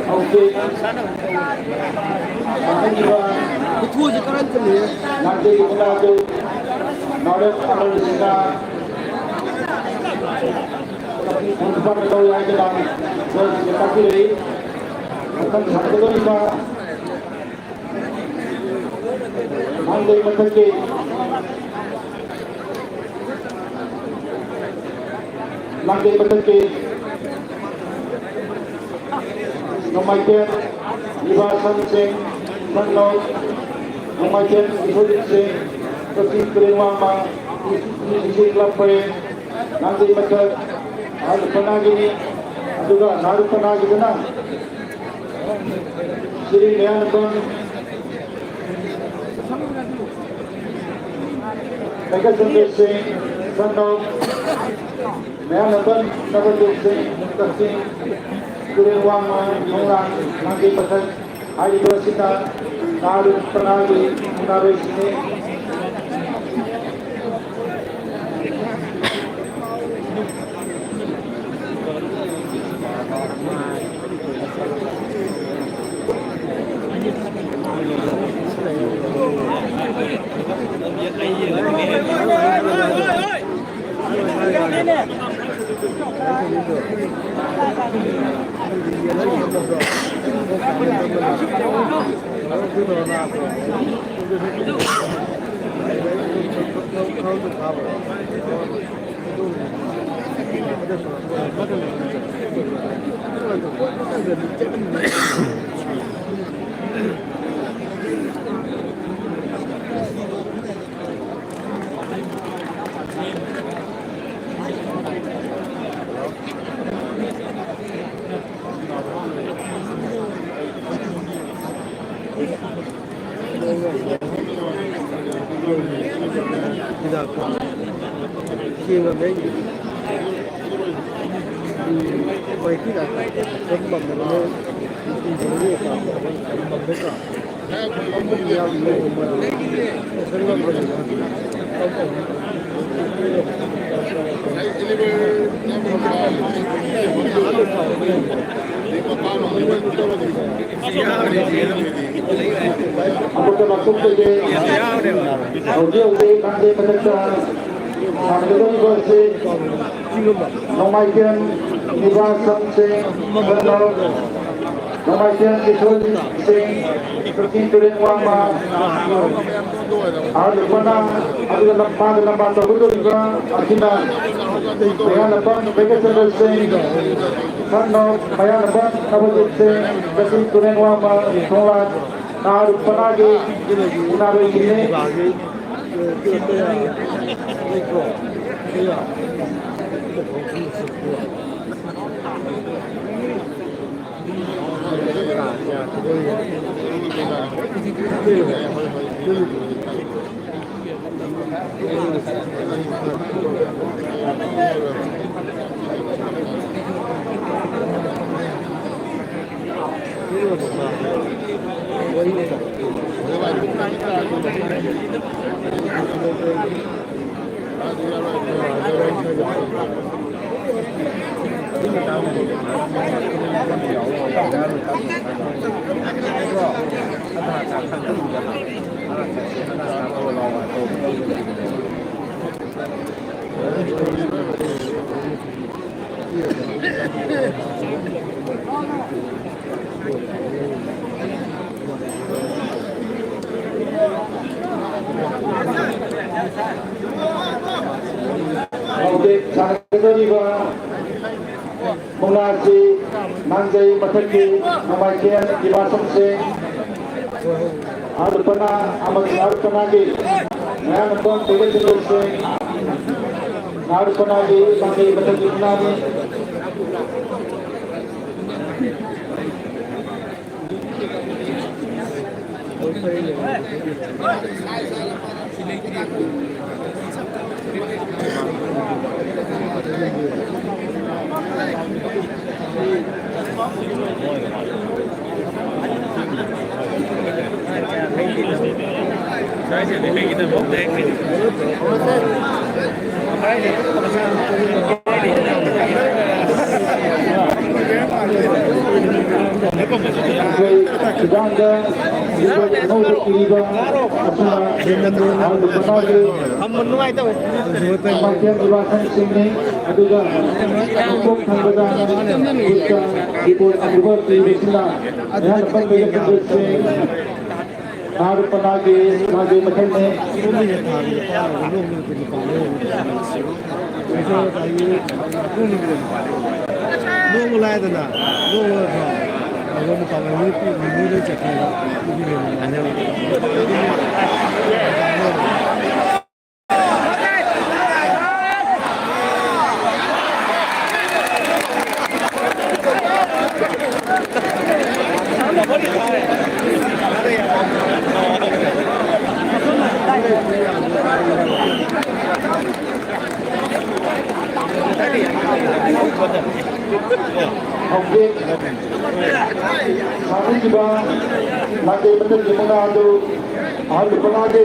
ꯍꯧꯖꯤꯛ ꯃꯊꯪꯒꯤꯗ ꯂꯥꯛꯆꯔꯤꯕ ꯃꯅꯥꯗꯨ ꯅꯥꯔꯦꯁ ꯑꯃꯔ ꯁꯤꯡꯍ, ꯅꯤꯄꯥꯟ ꯂꯧꯏ ꯍꯥꯏꯗꯅ ꯖꯖꯅ ꯇꯥꯛꯄꯤꯔꯛꯏ꯫ ꯃꯊꯪ ꯁꯥꯟꯅꯒꯗꯧꯔꯤꯕ ꯂꯥꯡꯗꯩ ꯃꯊꯛꯀꯤ, ꯂꯥꯡꯗꯩ ꯃꯊꯛꯀꯤ ꯅꯣꯡꯃꯥꯏꯊꯦꯝ ꯏꯕꯥꯁꯟ ꯁꯤꯡ, ꯁꯟꯅꯧ, ꯅꯣꯡꯃꯥꯏꯊꯦꯝ ꯏꯊꯣꯏꯕꯤ ꯁꯤꯡ, ꯀꯛꯆꯤꯡ ꯇꯨꯔꯦꯜ ꯋꯥꯡꯃ, ꯏꯁꯤꯡ ꯂꯝ ꯄꯔꯦꯡ, ꯂꯥꯡꯗꯩ ꯃꯊꯛ ꯅꯍꯥꯔꯣꯜ ꯄꯅꯥꯒꯤꯅꯤ꯫ ꯑꯗꯨꯒ ꯅꯍꯥꯔꯣꯜ ꯄꯅꯥꯒꯤꯗꯅ ꯁꯤꯔꯤꯡ ꯃꯌꯥꯅꯕꯝ ꯚꯦꯡꯀꯇꯆꯟꯗ꯭ꯔ ꯁꯤꯡ, ꯁꯟꯅꯧ, ꯃꯌꯥꯅꯕꯝ ꯅꯕꯖꯣꯠ ꯁꯤꯡ, ꯀꯛꯆꯤꯡ ꯇꯨꯔꯦꯜ ꯋꯥꯡꯃ, ꯌꯣꯡꯂꯥꯡ, ꯂꯥꯡꯗꯩ ꯃꯊꯛ ꯍꯥꯏꯔꯤꯕ ꯑꯁꯤꯅ ꯅꯍꯥꯔꯣꯜ ꯄꯅꯥꯒꯤ ꯃꯨꯛꯅꯥꯔꯣꯏꯁꯤꯡꯅꯤ꯫ ꯑꯃꯨꯛꯇ ꯂꯥꯎꯊꯣꯛꯆꯒꯦ꯫ ꯍꯧꯖꯤꯛ ꯍꯧꯖꯤꯛ ꯂꯥꯡꯗꯩ ꯃꯊꯛꯇ ꯁꯥꯟꯅꯒꯗꯧꯔꯤꯕ ꯑꯁꯤ ꯅꯣꯡꯃꯥꯏꯊꯦꯝ ꯅꯤꯕꯥꯁꯟ ꯁꯤꯡ, ꯀꯔꯅꯜ ꯅꯣꯡꯃꯥꯏꯊꯦꯝ ꯀꯤꯁꯣꯔ ꯁꯤꯡ, ꯀꯛꯆꯤꯡ ꯇꯨꯔꯦꯜ ꯋꯥꯡꯃ, ꯑꯍꯜ ꯂꯨꯄꯥꯅ, ꯑꯗꯨꯒ ꯂꯝ-, ꯃꯥꯒ ꯂꯝꯕꯥ ꯇꯧꯒꯗꯧꯔꯤꯕ ꯑꯁꯤꯅ ꯃꯌꯥꯅꯄꯝ ꯚꯦꯡꯀꯆꯟꯗ꯭ꯔ ꯁꯤꯡ, ꯁꯟꯅ ꯃꯌꯥꯅꯄꯝ ꯅꯕꯖꯤꯠ ꯁꯤꯡ, ꯀꯛꯆꯤꯡ ꯇꯨꯔꯦꯜ ꯋꯥꯡꯃ, ꯊꯣꯡꯂꯥꯛ, ꯑꯍꯜ ꯂꯨꯄꯥꯅꯒꯤ ꯁꯅꯥꯔꯣꯏꯁꯤꯡꯅꯤ꯫ ꯍꯧꯖꯤꯛ ꯁꯥꯟꯅꯒꯗꯧꯔꯤꯕ ꯃꯨꯛꯅꯥꯁꯤ ꯅꯥꯡꯖꯩ ꯃꯊꯛꯀꯤ ꯅꯣꯡꯃꯥꯏꯊꯦꯝ ꯏꯕꯥꯁꯝꯁꯤꯡ, ꯑꯍꯜ ꯂꯨꯄꯥꯅ ꯑꯃꯗꯤ ꯑꯍꯜ ꯂꯨꯄꯥꯅꯒꯤ ꯃꯌꯥꯅꯄꯝ ꯇꯣꯏꯂꯦꯠ ꯁꯤꯡ, ꯑꯍꯜ ꯂꯨꯄꯥꯅꯒꯤ ꯅꯥꯡꯖꯩ ꯃꯊꯛꯀꯤ ꯃꯨꯛꯅꯥꯅꯤ꯫ ꯑꯩꯈꯣꯏ ꯁꯨꯗꯥꯡꯗ ꯑꯅꯧꯕ ꯏꯔꯤꯕ ꯑꯁꯤꯅ ꯍꯥꯟꯅ ꯃꯁꯥꯒꯤ ꯃꯥꯏꯀꯩ ꯏꯕꯥꯁꯟꯁꯤꯡꯅꯤ꯫ ꯑꯗꯨꯒ ꯃꯀꯣꯛ ꯊꯪꯕꯗ ꯈꯨꯠꯇ ꯔꯤꯄꯣꯔꯠ ꯑꯃꯨꯕ ꯄꯤꯕꯁꯤꯅ ꯑꯩꯍꯥꯛꯅ ꯄꯟꯕ ꯌꯥꯕꯁꯦ ꯅꯍꯥꯔꯣꯜ ꯄꯅꯥꯒꯤ ꯃꯥꯒꯤ ꯃꯊꯪꯅꯤ꯫ ꯅꯣꯡꯃ ꯂꯥꯏꯗꯅ, ꯅꯣꯡꯃ ꯂꯥꯏꯗꯅ, ꯅꯣꯡꯃ ꯄꯥꯡꯒꯜ ꯅꯨꯄꯤ ꯅꯨꯄꯤ ꯂꯣꯏ ꯆꯠꯈ꯭ꯔꯦꯕ꯫ ꯅꯨꯄꯤ ꯂꯣꯏ ꯃꯥꯟꯅꯔꯦ꯫ ꯍꯧꯖꯤꯛ ꯁꯥꯟꯅꯈꯤꯕ ꯂꯥꯛꯂꯤꯕ ꯃꯇꯝꯒꯤ ꯃꯉꯥ ꯑꯗꯨ ꯑꯍꯜ ꯂꯨꯄꯥꯒꯤ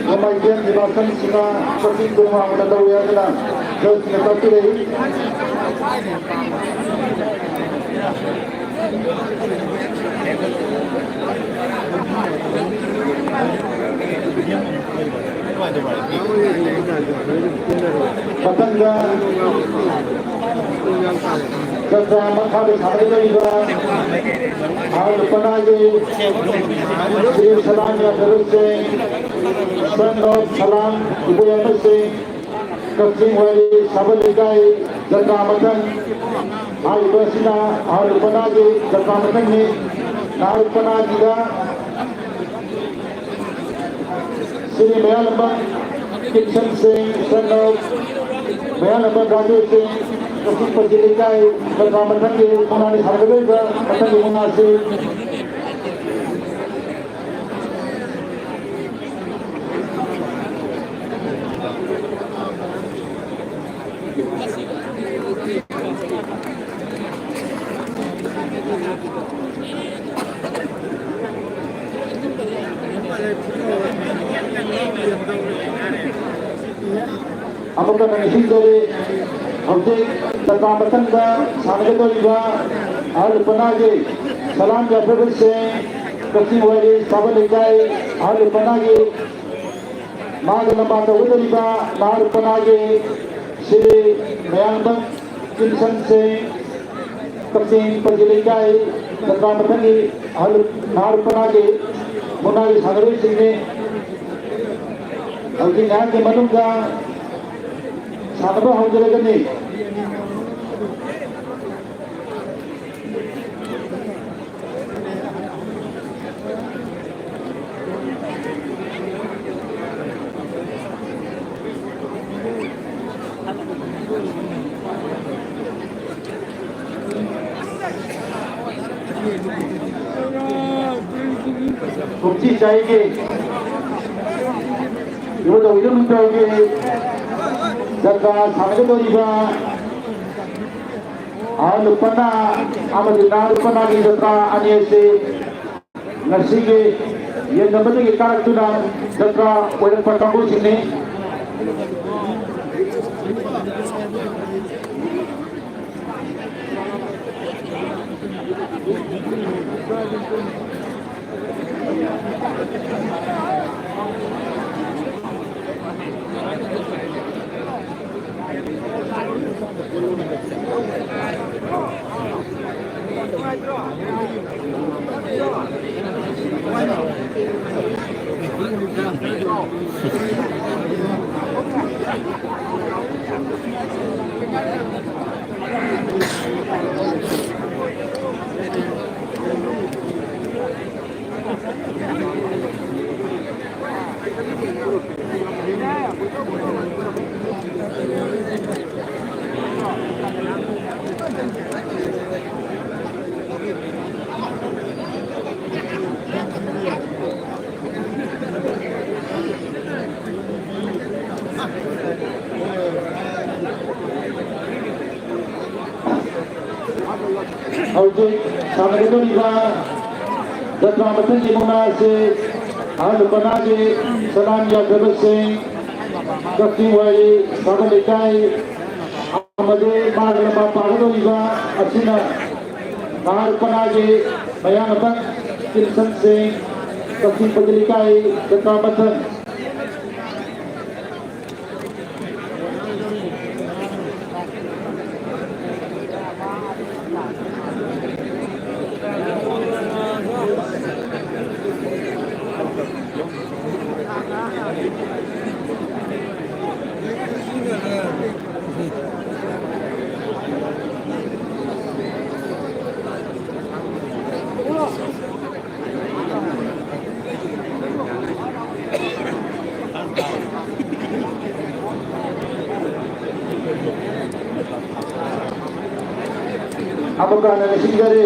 ꯅꯣꯡꯃꯥꯏꯊꯦꯝ ꯅꯤꯕꯥꯁꯟꯁꯤꯡꯅ ꯀꯛꯆꯤꯡ ꯈꯨꯡꯒꯪ ꯋꯥꯡꯃꯅ ꯂꯧꯏ ꯍꯥꯏꯗꯨꯅ ꯖꯖꯅ ꯇꯥꯛꯄꯤꯔꯛꯏ꯫ ꯃꯊꯪꯗ ꯖꯇ꯭ꯔꯥ ꯃꯈꯥꯗ ꯁꯥꯟꯅꯒꯗꯧꯔꯤꯕ ꯑꯍꯜ ꯂꯨꯄꯥꯒꯤ ꯁ꯭ꯔꯤ ꯁꯂꯥꯝ ꯌꯥꯊꯦꯔꯨ ꯁꯤꯡ, son of ꯁꯂꯥꯝ ꯏꯕꯣꯌꯥꯏꯃ ꯁꯤꯡ, ꯀꯛꯆꯤꯡ ꯋꯥꯏꯔꯤ ꯁꯥꯕꯜ ꯂꯩꯀꯥꯏ ꯖꯇ꯭ꯔꯥ ꯃꯊꯪ꯫ ꯍꯥꯏꯔꯤꯕ ꯑꯁꯤꯅ ꯑꯍꯜ ꯂꯨꯄꯥꯒꯤ ꯖꯇ꯭ꯔꯥ ꯃꯊꯪꯅꯤ꯫ ꯅꯍꯥ ꯂꯨꯄꯥꯒꯤꯗ ꯁ꯭ꯔꯤ ꯃꯌꯥꯂꯝꯕꯝ ꯀꯤꯞꯁꯟ ꯁꯤꯡ, son of ꯃꯌꯥꯂꯝꯕꯝ ꯔꯥꯖꯦꯁ ꯁꯤꯡ, ꯀꯛꯆꯤꯡ ꯄꯟꯆ ꯂꯩꯀꯥꯏ ꯖꯇ꯭ꯔꯥ ꯃꯊꯪꯒꯤ ꯃꯨꯛꯅꯥꯅꯤ ꯁꯥꯟꯅꯒꯗꯧꯔꯤꯕ ꯃꯊꯪꯒꯤ ꯃꯨꯛꯅꯥꯁꯤ꯫ ꯑꯃꯨꯛꯀ ꯍꯟꯅ ꯅꯤꯡꯁꯤꯡꯖꯔꯤ, ꯍꯧꯖꯤꯛ ꯖꯇ꯭ꯔꯥ ꯃꯊꯪꯗ ꯁꯥꯟꯅꯒꯗꯧꯔꯤꯕ ꯑꯍꯜ ꯂꯨꯄꯥꯒꯤ ꯁꯂꯥꯝ ꯌꯥꯊꯦꯔꯨ ꯁꯤꯡ, ꯀꯛꯆꯤꯡ ꯋꯥꯏꯔꯤ ꯁꯥꯕꯜ ꯂꯩꯀꯥꯏ ꯑꯍꯜ ꯂꯨꯄꯥꯒꯤ ꯃꯥꯒ ꯂꯝꯕꯥ ꯇꯧꯒꯗꯧꯔꯤꯕ ꯅꯍꯥ ꯂꯨꯄꯥꯒꯤ ꯁꯤ ꯃꯌꯥꯡꯕꯝ ꯀꯤꯝꯁꯟ ꯁꯤꯡ, ꯀꯛꯆꯤꯡ ꯄꯟꯆ ꯂꯩꯀꯥꯏ, ꯖꯇ꯭ꯔꯥ ꯃꯊꯪꯒꯤ ꯑꯍꯜ ꯅꯍꯥ ꯔꯨꯄꯅꯥꯒꯤ ꯃꯨꯛꯅꯥꯒꯤ ꯁꯥꯟꯅꯔꯣꯏꯁꯤꯡꯅꯤ꯫ ꯍꯧꯖꯤꯛ ꯉꯥꯏꯍꯥꯛꯀꯤ ꯃꯅꯨꯡꯗ ꯁꯥꯟꯅꯕ ꯍꯧꯖꯔꯒꯅꯤ꯫ ꯀꯨꯝꯁꯤ ꯆꯍꯤꯒꯤ ꯏꯕꯨꯙꯧ ꯏꯔꯝꯗꯝꯒꯤ ꯖꯇ꯭ꯔꯥ ꯁꯥꯟꯅꯒꯗꯧꯔꯤꯕ ꯑꯍꯜ ꯂꯨꯄꯥꯅ ꯑꯃꯗꯤ ꯅꯍꯥ ꯂꯨꯄꯥꯅꯒꯤ ꯖꯇ꯭ꯔꯥ ꯑꯅꯤ ꯑꯁꯤ ꯉꯁꯤꯒꯤ ꯌꯦꯡꯅꯕꯗꯒꯤ ꯀꯥꯔꯛꯇꯨꯅ ꯖꯇ꯭ꯔꯥ ꯑꯣꯏꯔꯛꯄ ꯀꯥꯡꯕꯨꯁꯤꯡꯅꯤ꯫ ꯍꯧꯖꯤꯛ ꯁꯥꯟꯅꯒꯗꯧꯔꯤꯕ ꯖꯇ꯭ꯔꯥ ꯃꯊꯪꯒꯤ ꯃꯨꯛꯅꯥ ꯑꯁꯤ ꯑꯍꯜ ꯂꯨꯄꯥꯅꯒꯤ ꯁꯂꯥꯝ ꯌꯥꯟꯊꯕꯁꯤꯡ, ꯀꯛꯆꯤꯡ ꯋꯥꯏꯔꯤ ꯁꯥꯕ ꯂꯩꯀꯥꯏ ꯑꯃꯗꯤ ꯃꯥꯒꯤ ꯂꯝꯕꯥ ꯄꯥꯒꯗꯧꯔꯤꯕ ꯑꯁꯤꯅ ꯅꯍꯥ ꯂꯨꯄꯥꯅꯒꯤ ꯃꯌꯥꯡ ꯑꯄꯥ ꯀꯤꯝꯁꯟ ꯁꯤꯡ, ꯀꯛꯆꯤꯡ ꯄꯟꯆ ꯂꯩꯀꯥꯏ, ꯖꯇ꯭ꯔꯥ ꯃꯊꯪ꯫ ꯀꯥꯟꯅ ꯅꯤꯡꯁꯤꯡꯖꯔꯤ꯫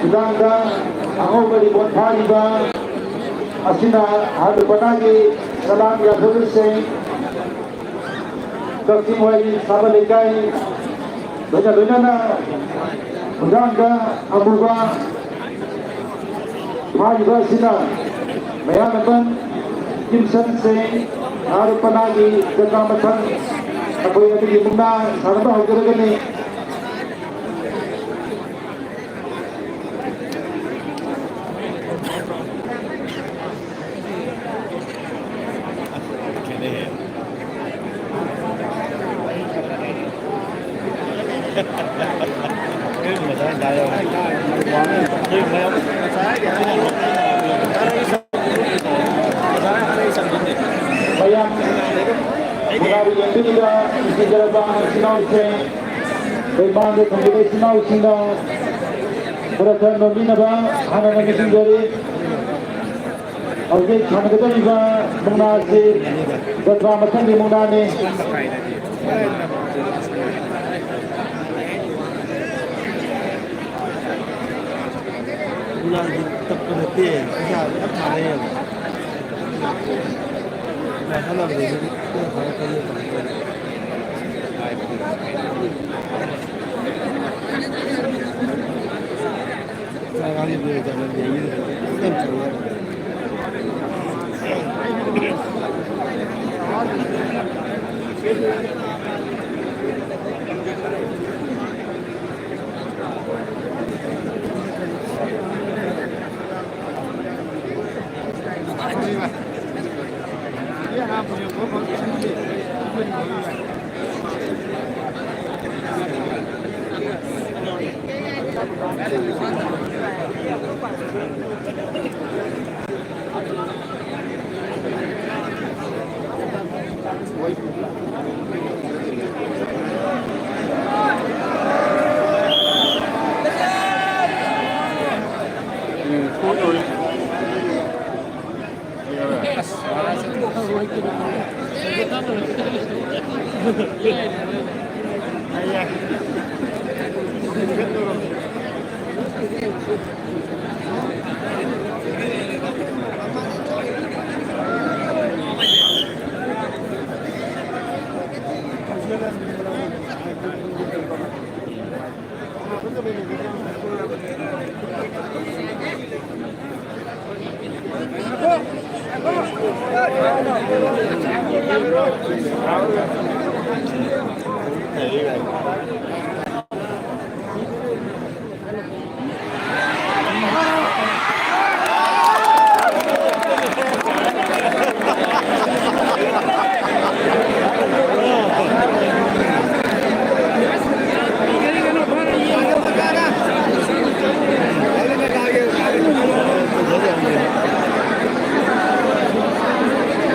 ꯈꯨꯗꯥꯡꯗ ꯑꯉꯧꯕ ꯔꯤꯕꯣꯟ ꯐꯥꯔꯤꯕ ꯑꯁꯤꯅ ꯍꯥꯔꯗꯨꯄꯅꯥꯒꯤ ꯁꯂꯥꯝ ꯌꯥꯊꯣꯛꯂꯤꯁꯤꯡ, ꯀꯛꯆꯤꯡ ꯋꯥꯏꯔꯤ ꯁꯥꯕ ꯂꯩꯀꯥꯏ, ꯂꯣꯏꯅ ꯂꯣꯏꯅꯅ ꯈꯨꯗꯥꯡꯗ ꯑꯃꯨꯕ ꯐꯥꯔꯤꯕ ꯑꯁꯤꯅ ꯃꯌꯥꯝ ꯅꯝꯕꯟ ꯀꯤꯝꯁꯟꯁꯦ ꯍꯥꯔꯗꯨꯄꯅꯥꯒꯤ ꯖꯇ꯭ꯔꯥ ꯃꯊꯪ ꯑꯩꯈꯣꯏ ꯑꯗꯨꯒꯤ ꯃꯨꯛꯅꯥ ꯁꯥꯟꯅꯕ ꯍꯧꯖꯔꯒꯅꯤ꯫ ꯃꯌꯥꯝ ꯃꯨꯛꯅꯥꯕꯨ ꯌꯦꯡꯕꯤꯔꯤꯕ ꯅꯨꯡꯁꯤꯖꯔꯕ ꯏꯆꯤꯜ ꯏꯅꯥꯎꯁꯤꯡ, ꯂꯩꯃꯥꯡꯗ ꯊꯝꯂꯤꯕ ꯏꯆꯤꯜ ꯏꯅꯥꯎꯁꯤꯡꯅ ꯈꯔ ꯈꯔ ꯅꯣꯝꯕꯤꯅꯕ ꯍꯥꯟꯅ ꯅꯤꯡꯁꯤꯡꯖꯔꯤ꯫ ꯍꯧꯖꯤꯛ ꯁꯥꯟꯅꯒꯗꯧꯔꯤꯕ ꯃꯨꯛꯅꯥ ꯑꯁꯤ ꯖꯇ꯭ꯔꯥ ꯃꯊꯪꯒꯤ ꯃꯨꯛꯅꯥꯅꯤ꯫ ꯃꯨꯛꯅꯥꯗꯤ ꯇꯞꯄ ꯅꯠꯇꯦ, ꯄꯩꯁꯥ ꯌꯥꯝ ꯊꯥꯔꯦꯕ꯫ ꯄꯩꯁꯥ ꯊꯥꯅꯕꯗꯒꯤꯗꯤ ꯈꯔ ꯐꯔꯛꯀꯅꯤ꯫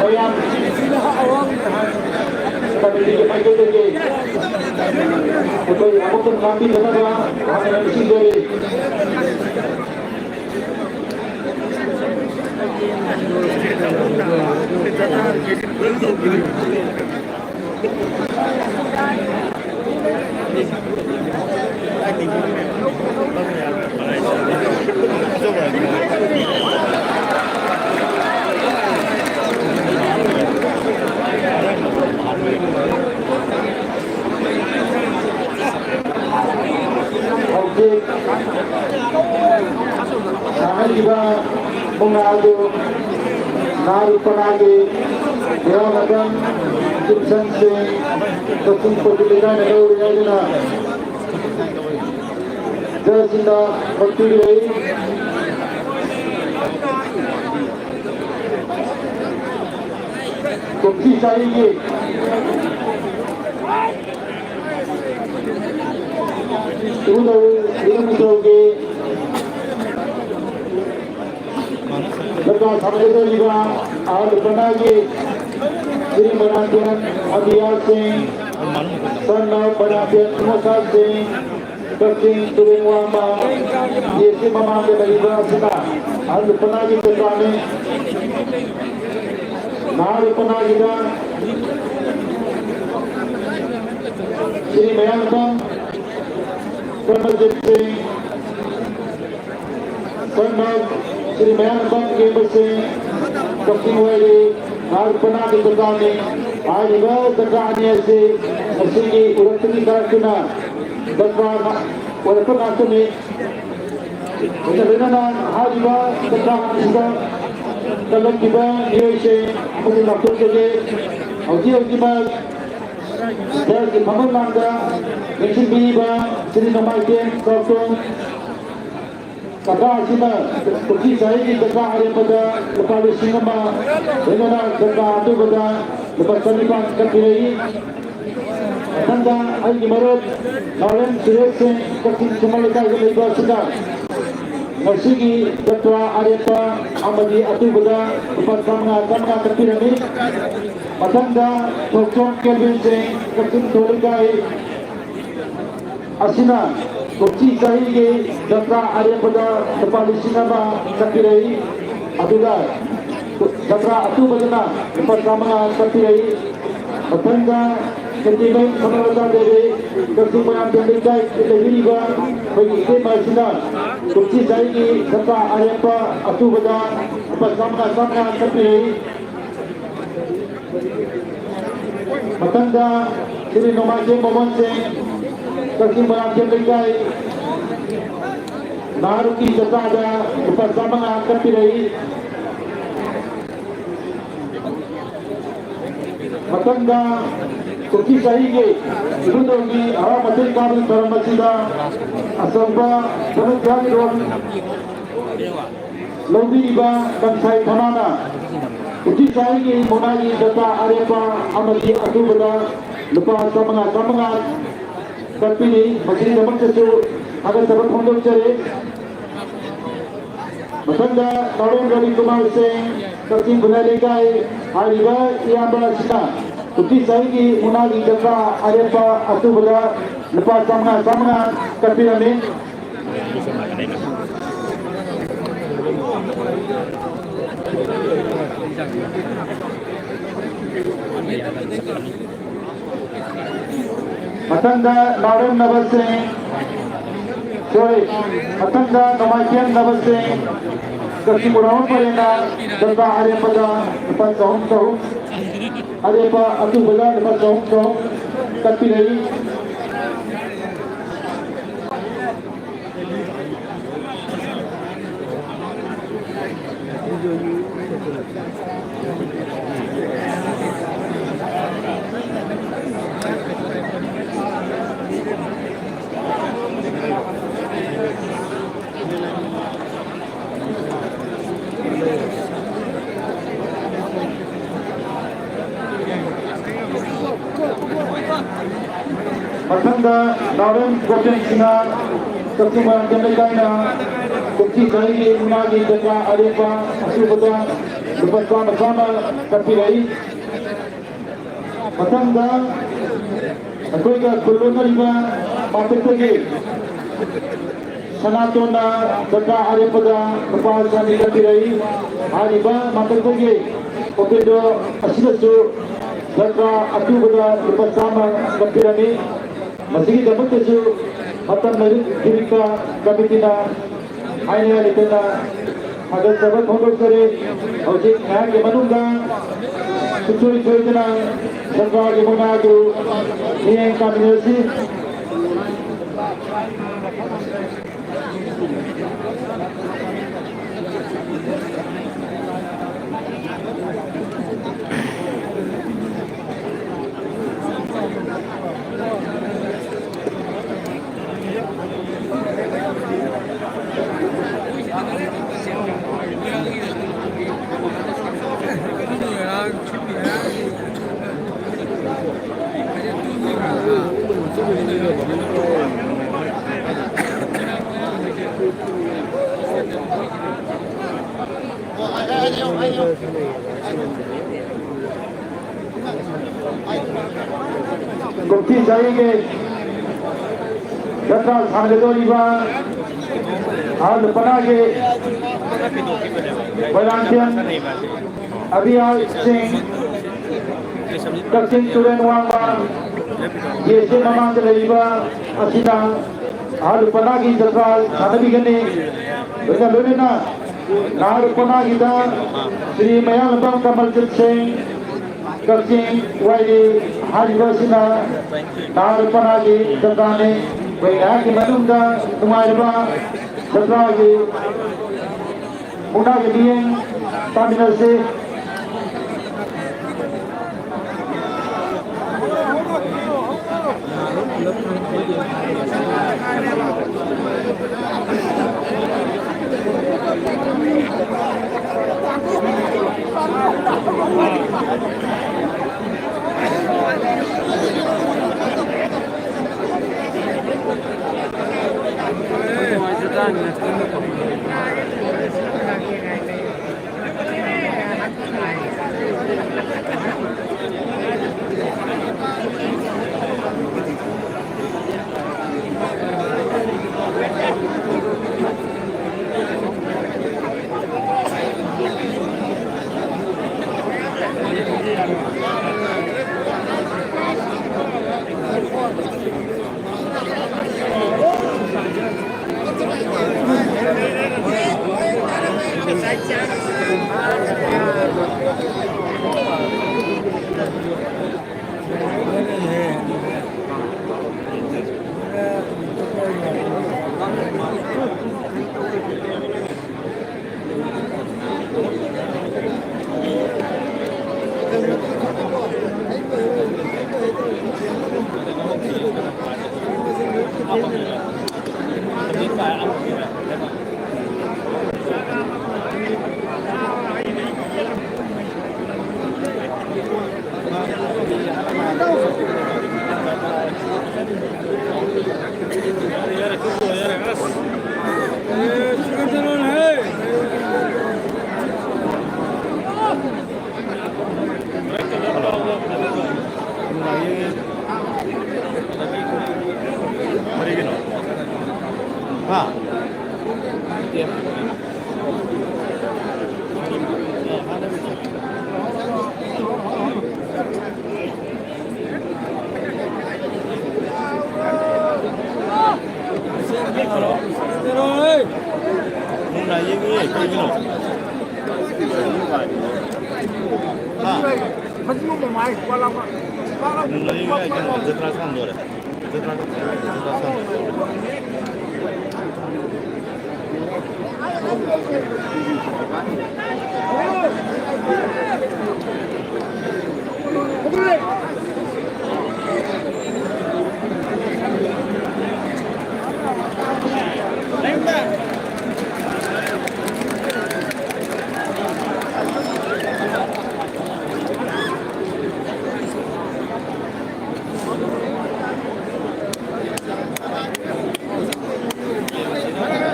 ꯃꯌꯥꯝ ꯀꯃꯤꯇꯤꯒꯤ ꯃꯥꯏꯀꯩꯗꯒꯤ ꯑꯩꯈꯣꯏ ꯑꯃꯨꯛꯇꯪ ꯉꯥꯛꯄꯤꯅꯅꯕ ꯍꯥꯏꯅ ꯅꯤꯡꯁꯤꯡꯖꯔꯤ꯫ ꯍꯧꯖꯤꯛ ꯁꯥꯟꯅꯔꯤꯕ ꯃꯨꯛꯅꯥ ꯑꯗꯨ ꯅꯥꯔꯨ ꯄꯅꯥꯒꯤ ꯃꯤꯌꯥꯝ ꯑꯃ ꯇꯤꯝꯁꯟꯁꯤꯡ ꯀꯛꯆꯤꯡ ꯄꯣꯂꯤ ꯂꯩꯀꯥꯏꯅ ꯂꯧꯔꯦ ꯍꯥꯏꯗꯨꯅ ꯖꯖꯁꯤꯡꯅ ꯈꯣꯠꯄꯤꯔꯛꯏ꯫ ꯀꯨꯝꯁꯤ ꯆꯍꯤꯒꯤ ꯏꯕꯨꯙꯧ ꯏꯕꯨꯙꯧꯒꯤ ꯂꯝꯖꯥ ꯁꯥꯟꯅꯒꯗꯧꯔꯤꯕ ꯑꯍꯜ ꯂꯨꯄꯅꯥꯒꯤ ꯁ꯭ꯔꯤ ꯃꯅꯥꯊꯦꯟ ꯑꯕꯤꯌꯥꯁꯤꯡ, ꯁꯟꯅ ꯃꯅꯥꯊꯦꯟ ꯃꯣꯁꯥꯁꯤꯡ, ꯀꯛꯆꯤꯡ ꯇꯨꯔꯦꯜ ꯋꯥꯡꯃ ꯒꯦꯠꯀꯤ ꯃꯃꯥꯡꯗ ꯂꯩꯔꯤꯕ ꯑꯁꯤꯅ ꯑꯍꯜ ꯂꯨꯄꯅꯥꯒꯤ ꯄꯦꯇꯥꯅꯤ꯫ ꯅꯍꯥ ꯂꯨꯄꯅꯥꯒꯤꯗ ꯁ꯭ꯔꯤ ꯃꯌꯥꯡꯊꯣꯡ ꯀꯔꯃꯖꯤꯠ ꯁꯤꯡ, ꯁꯔꯃ ꯁ꯭ꯔꯤ ꯃꯌꯥꯅꯕꯝ ꯀꯦꯝꯕꯁꯤꯡ, ꯀꯛꯆꯤꯡ ꯋꯥꯏꯔꯤ, ꯅꯥꯔꯛꯄꯅꯥꯒꯤ ꯖꯇ꯭ꯔꯥꯅꯤ꯫ ꯍꯥꯏꯔꯤꯕ ꯖꯇ꯭ꯔꯥ ꯑꯅꯤ ꯑꯁꯤ ꯉꯁꯤꯒꯤ ꯎꯔꯛꯇꯒꯤ ꯀꯥꯔꯛꯇꯨꯅ ꯖꯇ꯭ꯔꯥ ꯑꯣꯏꯔꯛꯄ ꯉꯥꯛꯇꯅꯤ꯫ ꯂꯣꯏꯅ ꯂꯣꯏꯅꯅ ꯍꯥꯏꯔꯤꯕ ꯖꯇ꯭ꯔꯥ ꯑꯁꯤꯗ ꯀꯜꯂꯛꯈꯤꯕ ꯃꯤꯑꯣꯏꯁꯤꯡ ꯑꯃꯗꯤ ꯂꯥꯛꯊꯣꯛꯆꯒꯦ꯫ ꯍꯧꯖꯤꯛ ꯍꯧꯖꯤꯛꯃꯛ ꯁꯍꯔꯒꯤ ꯐꯝꯕꯥꯛ ꯂꯥꯟꯗ ꯂꯦꯡꯁꯤꯟꯕꯤꯔꯤꯕ ꯁ꯭ꯔꯤ ꯅꯣꯡꯃꯥꯏꯊꯦꯝ ꯀ꯭ꯔꯣꯞꯇꯣꯟ ꯀꯀꯥ ꯑꯁꯤꯅ ꯀꯨꯝꯁꯤ ꯆꯍꯤꯒꯤ ꯀꯀꯥ ꯑꯔꯦꯝꯕꯗ ꯂꯨꯄꯥ ꯂꯤꯁꯤꯡ ꯑꯃ, ꯂꯣꯏꯅꯅ ꯀꯀꯥ ꯑꯇꯨꯕꯗ ꯂꯨꯄꯥ ꯆꯅꯤꯄꯥꯟ ꯀꯠꯄꯤꯔꯛꯏ꯫ ꯃꯊꯪꯗ ꯑꯩꯒꯤ ꯃꯔꯨꯞ ꯅꯥꯎꯔꯦꯝ ꯁꯨꯔꯦꯁ ꯁꯤꯡ, ꯀꯛꯆꯤꯡ ꯈꯨꯃꯟ ꯂꯩꯀꯥꯏꯗ ꯂꯩꯕ ꯑꯁꯤꯅ ꯉꯁꯤꯒꯤ ꯖꯇ꯭ꯔꯥ ꯑꯔꯦꯝꯕ ꯑꯃꯗꯤ ꯑꯇꯨꯕꯗ ꯂꯨꯄꯥ ꯆꯥꯝꯃꯉꯥ, ꯆꯥꯝꯃꯉꯥ ꯀꯠꯄꯤꯔꯝꯃꯤ꯫ ꯃꯊꯪꯗ ꯊꯣꯛꯆꯣꯝ ꯀꯦꯜꯚꯤꯟ ꯁꯤꯡ, ꯀꯛꯆꯤꯡ ꯊꯣ ꯂꯩꯀꯥꯏ ꯑꯁꯤꯅ ꯀꯨꯝꯁꯤ ꯆꯍꯤꯒꯤ ꯖꯇ꯭ꯔꯥ ꯑꯔꯦꯝꯕꯗ ꯂꯨꯄꯥ ꯂꯤꯁꯤꯡ ꯑꯃ ꯀꯠꯄꯤꯔꯛꯏ꯫ ꯑꯗꯨꯒ ꯖꯇ꯭ꯔꯥ ꯑꯇꯨꯕꯗꯅ ꯂꯨꯄꯥ ꯆꯥꯝꯃꯉꯥ ꯀꯠꯄꯤꯔꯛꯏ꯫ ꯃꯊꯪꯗ ꯀꯦꯟꯗꯤꯃꯦꯟ ꯁꯃꯔꯗ ꯂꯩꯔꯤ ꯀꯛꯆꯤꯡ ꯃꯣꯏꯔꯥꯡꯊꯦꯝ ꯂꯩꯀꯥꯏ ꯂꯩꯕꯤꯔꯤꯕ ꯑꯩꯈꯣꯏꯒꯤ ꯏꯇꯩꯃ ꯑꯁꯤꯅ ꯀꯨꯝꯁꯤ ꯆꯍꯤꯒꯤ ꯖꯇ꯭ꯔꯥ ꯑꯔꯦꯝꯕ ꯑꯇꯨꯕꯗ ꯂꯨꯄꯥ ꯆꯥꯝꯃꯉꯥ, ꯆꯥꯝꯃꯉꯥ ꯀꯠꯄꯤꯔꯛꯏ꯫ ꯃꯊꯪꯗ ꯁ꯭ꯔꯤ ꯅꯣꯡꯃꯥꯏꯊꯦꯝ ꯃꯣꯃꯣꯟ ꯁꯤꯡ, ꯀꯛꯆꯤꯡ ꯃꯣꯏꯔꯥꯡꯊꯦꯝ ꯂꯩꯀꯥꯏ, ꯅꯍꯥꯔꯣꯜꯒꯤ ꯖꯇ꯭ꯔꯥꯗ ꯂꯨꯄꯥ ꯆꯥꯝꯃꯉꯥ ꯀꯠꯄꯤꯔꯛꯏ꯫ ꯃꯊꯪꯗ ꯀꯨꯝꯁꯤ ꯆꯍꯤꯒꯤ ꯏꯕꯨꯙꯧꯒꯤ ꯍꯔꯥꯎ ꯃꯊꯦꯜ ꯀꯥꯕꯒꯤ ꯊꯧꯔꯝ ꯑꯁꯤꯗ ꯑꯆꯧꯕ ꯁꯔꯨꯛ ꯌꯥꯔꯤꯔꯣꯜ ꯂꯧꯕꯤꯔꯤꯕ ꯀꯟꯁꯥꯏ ꯊꯅꯥꯅ ꯀꯨꯝꯁꯤ ꯆꯍꯤꯒꯤ ꯃꯨꯛꯅꯥꯒꯤ ꯖꯇ꯭ꯔꯥ ꯑꯔꯦꯝꯕ ꯑꯃꯗꯤ ꯑꯇꯨꯕꯗ ꯂꯨꯄꯥ ꯆꯥꯝꯃꯉꯥ, ꯆꯥꯝꯃꯉꯥ ꯀꯠꯄꯤꯔꯤ꯫ ꯃꯁꯤꯒꯤꯗꯃꯛꯇꯁꯨ ꯊꯥꯒꯠꯆꯕ ꯐꯣꯡꯗꯣꯛꯆꯔꯤ꯫ ꯃꯊꯪꯗ ꯅꯥꯎꯔꯦꯝ ꯔꯕꯤ ꯀꯨꯃꯥꯔ ꯁꯤꯡ, ꯀꯛꯆꯤꯡ ꯈꯨꯟꯌꯥꯏ ꯂꯩꯀꯥꯏ, ꯍꯥꯏꯔꯤꯕ ꯏꯌꯥꯝꯕ ꯑꯁꯤꯅ ꯀꯨꯝꯁꯤ ꯆꯍꯤꯒꯤ ꯃꯨꯛꯅꯥꯒꯤ ꯖꯇ꯭ꯔꯥ ꯑꯔꯦꯝꯕ ꯑꯇꯨꯕꯗ ꯂꯨꯄꯥ ꯆꯥꯝꯃꯉꯥ, ꯆꯥꯝꯃꯉꯥ ꯀꯠꯄꯤꯔꯝꯃꯤ꯫ ꯃꯊꯪꯗ ꯅꯥꯎꯔꯦꯝ ꯅꯕ ꯁꯤꯡ, ꯁꯣꯏ, ꯃꯊꯪꯗ ꯅꯣꯡꯃꯥꯏꯊꯦꯝ ꯅꯕꯁꯤꯡ ꯀꯛꯆꯤꯡ ꯕꯣꯔꯥ ꯄꯔꯦꯡꯅ ꯗꯔꯀꯥꯔ ꯑꯔꯦꯝꯕꯗ ꯂꯨꯄꯥ ꯆꯍꯨꯝ ꯆꯍꯨꯝ, ꯑꯔꯦꯝꯕ ꯑꯇꯨꯕꯗ ꯂꯨꯄꯥ ꯆꯍꯨꯝ ꯆꯍꯨꯝ ꯀꯠꯄꯤꯔꯛꯏ꯫ ꯃꯊꯪꯗ ꯅꯥꯎꯔꯦꯝ ꯒꯣꯄꯦꯟ ꯁꯤꯡꯍ, ꯀꯛꯆꯤꯡ ꯃꯣꯏꯔꯥꯡꯊꯦꯝ ꯂꯩꯀꯥꯏꯅ ꯀꯨꯝꯁꯤ ꯆꯍꯤꯒꯤ ꯏꯃꯥꯒꯤ ꯖꯇ꯭ꯔꯥ ꯑꯔꯦꯝꯕ ꯑꯆꯨꯕꯗ ꯂꯨꯄꯥ ꯆꯥꯝꯃ ꯆꯥꯝꯃ ꯀꯠꯄꯤꯔꯛꯏ꯫ ꯃꯊꯪꯗ ꯑꯩꯈꯣꯏꯒ ꯈꯨꯜ ꯂꯣꯟꯅꯔꯤꯕ ꯃꯥꯄꯤꯛꯇꯒꯤ ꯁꯅꯥꯇꯣꯟꯅ ꯖꯇ꯭ꯔꯥ ꯑꯔꯦꯞꯄꯗ ꯂꯨꯄꯥ ꯆꯥꯅꯤ ꯀꯠꯄꯤꯔꯛꯏ꯫ ꯍꯥꯏꯔꯤꯕ ꯃꯥꯄꯤꯛꯇꯒꯤ ꯎꯄꯦꯟꯗ꯭ꯔ ꯑꯁꯤꯅꯁꯨ ꯖꯇ꯭ꯔꯥ ꯑꯇꯨꯕꯗ ꯂꯨꯄꯥ ꯆꯥꯝꯃ ꯀꯠꯄꯤꯔꯝꯃꯤ꯫ ꯃꯁꯤꯒꯤꯗꯃꯛꯇꯁꯨ ꯃꯇꯝ ꯂꯩꯔꯤꯛ ꯀꯃꯤꯇꯤꯅ ꯍꯥꯏꯅꯤꯡꯉꯥꯏ ꯂꯩꯇꯅ ꯊꯥꯒꯠꯆꯕ ꯐꯣꯡꯗꯣꯛꯆꯔꯤ꯫ ꯍꯧꯖꯤꯛ ꯉꯥꯏꯍꯥꯛꯀꯤ ꯃꯅꯨꯡꯗ ꯁꯨꯡꯁꯣꯏ ꯁꯣꯏꯗꯅ ꯁꯔꯀꯥꯔꯒꯤ ꯃꯉꯥꯗꯨ ꯃꯤꯠꯌꯦꯡ ꯇꯥꯃꯤꯟꯅꯁꯤ꯫ ꯀꯨꯝꯁꯤ ꯆꯍꯤꯒꯤ ꯖꯇ꯭ꯔꯥ ꯁꯥꯟꯅꯒꯗꯧꯔꯤꯕ ꯑꯍꯜ ꯅꯨꯄꯥꯒꯤ ꯃꯣꯏꯔꯥꯡꯊꯦꯝ ꯑꯕꯤꯌꯥꯜ ꯁꯤꯡ, ꯀꯛꯆꯤꯡ ꯇꯨꯔꯦꯜ ꯋꯥꯡꯃ ꯒꯦꯠꯁꯤ ꯃꯃꯥꯡꯗ ꯂꯩꯔꯤꯕ ꯑꯁꯤꯅ ꯅꯍꯥꯔꯣꯜ ꯄꯅꯥꯒꯤ ꯖꯇ꯭ꯔꯥ ꯁꯥꯟꯅꯕꯤꯒꯅꯤ꯫ ꯂꯣꯏꯅ ꯂꯣꯏꯅꯅ ꯅꯍꯥꯔꯣꯜ ꯄꯅꯥꯒꯤꯗ ꯁ꯭ꯔꯤ ꯃꯌꯥꯡꯂꯝꯕꯝ ꯀꯃꯜꯖꯤꯠ ꯁꯤꯡ, ꯀꯛꯆꯤꯡ ꯋꯥꯏꯔꯤ ꯍꯥꯏꯔꯤꯕ ꯑꯁꯤꯅ ꯅꯍꯥꯔꯣꯜ ꯄꯅꯥꯒꯤ ꯖꯇ꯭ꯔꯥꯅꯤ꯫ ꯑꯩꯈꯣꯏ ꯉꯥꯏꯍꯥꯛꯀꯤ ꯃꯅꯨꯡꯗ ꯅꯨꯡꯉꯥꯏꯔꯕ ꯖꯇ꯭ꯔꯥꯒꯤ ꯃꯨꯛꯅꯥꯒꯤ ꯃꯤꯠꯌꯦꯡ ꯇꯥꯃꯤꯟꯅꯁꯤ꯫ ꯌꯦꯡꯉꯤꯌꯦ, ꯀꯩꯒꯤꯅꯣ? ꯍꯥ? ꯅꯨꯡ ꯂꯩꯔꯤꯉꯩ ꯀꯩꯅꯣ, ꯖꯇ꯭ꯔꯥ ꯁꯥꯟꯗꯣꯔꯦ꯫ ꯖꯇ꯭ꯔꯥ, ꯖꯇ꯭ꯔꯥ ꯁꯥꯟꯗꯣꯔꯦ꯫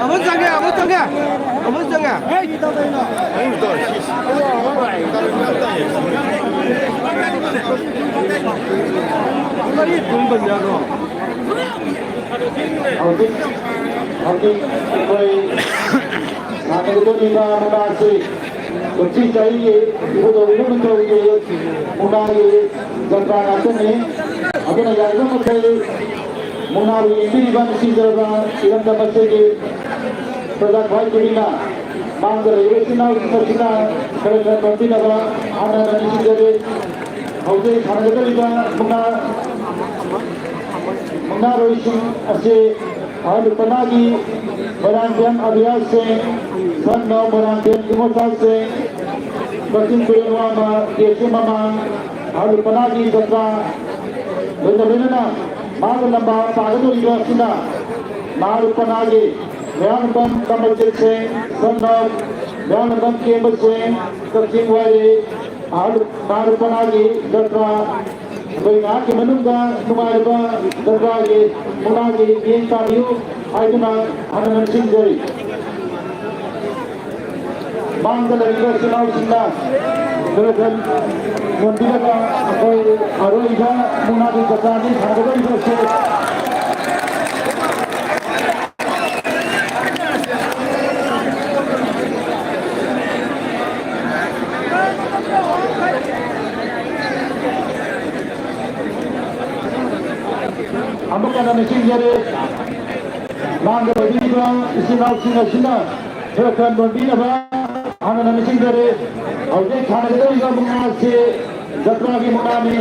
ꯑꯃ ꯆꯪꯉꯦ, ꯑꯃ ꯆꯪꯉꯦ, ꯑꯃ ꯆꯪꯉꯦ꯫ ꯍꯧꯖꯤꯛ, ꯍꯧꯖꯤꯛ ꯑꯩꯈꯣꯏ ꯁꯥꯟꯅꯒꯗꯧꯔꯤꯕ ꯃꯨꯛꯅꯥꯁꯤ ꯀꯨꯝꯁꯤ ꯆꯍꯤꯒꯤ ꯏꯕꯨꯙꯧ ꯏꯕꯦꯝꯃ ꯃꯅꯤꯄꯨꯔꯒꯤ ꯃꯨꯛꯅꯥꯒꯤ ꯖꯇ꯭ꯔꯥ ꯉꯥꯛꯇꯅꯤ꯫ ꯑꯗꯨꯅ ꯌꯥꯔꯤꯕ ꯃꯈꯩ ꯃꯨꯛꯅꯥꯕꯨ ꯌꯦꯡꯕꯤꯔꯤꯕ ꯅꯨꯡꯁꯤꯖꯔꯕ ꯏꯔꯝꯗꯝ ꯑꯁꯤꯒꯤ ꯄ꯭ꯔꯖꯥ ꯈ꯭ꯋꯥꯏ ꯈꯨꯗꯤꯡꯅ ꯃꯥꯡꯗ ꯂꯩꯔꯤꯕ ꯏꯆꯤꯟ ꯏꯅꯥꯎꯁꯤꯡ ꯑꯁꯤꯅ ꯈꯔ ꯈꯔ ꯄꯥꯡꯕꯤꯅꯕ ꯍꯥꯟꯅ ꯍꯥꯟꯅ ꯅꯤꯡꯁꯤꯡꯖꯔꯤ꯫ ꯍꯧꯖꯤꯛ ꯁꯥꯟꯅꯒꯗꯧꯔꯤꯕ ꯃꯨꯛꯅꯥ, ꯃꯨꯛꯅꯥꯔꯣꯏꯁꯤꯡ ꯑꯁꯤ ꯑꯍꯜ ꯄꯅꯥꯒꯤ ꯃꯣꯏꯔꯥꯡꯊꯦꯝ ꯑꯕꯤꯌꯥꯁ ꯁꯤꯡ, ꯁꯟꯅ ꯃꯣꯏꯔꯥꯡꯊꯦꯝ ꯏꯃꯣꯆꯥ ꯁꯤꯡ, ꯀꯛꯆꯤꯡ ꯇꯨꯔꯦꯜ ꯋꯥꯡꯃ ꯀꯦ ꯁꯤ ꯃꯃꯥꯡ, ꯑꯍꯜ ꯄꯅꯥꯒꯤ ꯖꯇ꯭ꯔꯥ ꯂꯣꯏꯅ ꯂꯣꯏꯅꯅ ꯃꯥꯒ ꯂꯝꯕꯥ ꯄꯥꯒꯗꯧꯔꯤꯕ ꯑꯁꯤꯅ ꯃꯍꯥꯔꯨ ꯄꯅꯥꯒꯤ ꯃꯌꯥꯡꯂꯝꯕꯝ ꯀꯃꯜꯖꯤꯠ ꯁꯤꯡ, ꯁꯟꯅ ꯃꯌꯥꯡꯂꯝꯕꯝ ꯀꯦꯝꯕ ꯁꯤꯡ, ꯀꯛꯆꯤꯡ ꯋꯥꯏꯔꯤ, ꯃꯍꯥꯔꯨ-, ꯃꯍꯥꯔꯨ ꯄꯅꯥꯒꯤ ꯖꯇ꯭ꯔꯥ ꯑꯩꯈꯣꯏ ꯉꯥꯏꯍꯥꯛꯀꯤ ꯃꯅꯨꯡꯗ ꯅꯨꯡꯉꯥꯏꯔꯕ ꯖꯇ꯭ꯔꯥꯒꯤ ꯃꯨꯛꯅꯥꯒꯤ ꯃꯤꯠꯌꯦꯡ ꯇꯥꯕꯤꯌꯨ ꯍꯥꯏꯗꯨꯅ ꯍꯟꯅ ꯍꯟꯅ ꯅꯤꯡꯁꯤꯡꯖꯔꯤ꯫ ꯃꯥꯡꯗ ꯂꯩꯔꯤꯕ ꯏꯆꯤꯜ ꯏꯅꯥꯎꯁꯤꯡꯅ ꯈꯔ ꯈꯔ ꯌꯣꯟꯕꯤꯔꯒ ꯑꯩꯈꯣꯏ ꯑꯔꯣꯏꯕ ꯃꯨꯛꯅꯥꯒꯤ ꯖꯇ꯭ꯔꯥꯒꯤ ꯁꯥꯟꯅꯒꯗꯧꯔꯤꯕ ꯑꯁꯤ ꯑꯃꯨꯛ ꯍꯟꯅ ꯅꯤꯡꯁꯤꯡꯖꯔꯤ꯫ ꯃꯥꯡꯗ ꯂꯩꯕꯤꯔꯤꯕ ꯏꯆꯤꯜ ꯏꯅꯥꯎꯁꯤꯡ ꯑꯁꯤꯅ ꯈꯔ ꯈꯔ ꯅꯣꯟꯕꯤꯅꯕ ꯍꯥꯟꯅ ꯅꯤꯡꯁꯤꯡꯖꯔꯤ꯫ ꯍꯧꯖꯤꯛ ꯁꯥꯟꯅꯒꯗꯧꯔꯤꯕ ꯃꯨꯛꯅꯥ ꯑꯁꯤ ꯖꯇ꯭ꯔꯥꯒꯤ ꯃꯨꯛꯅꯥꯅꯤ꯫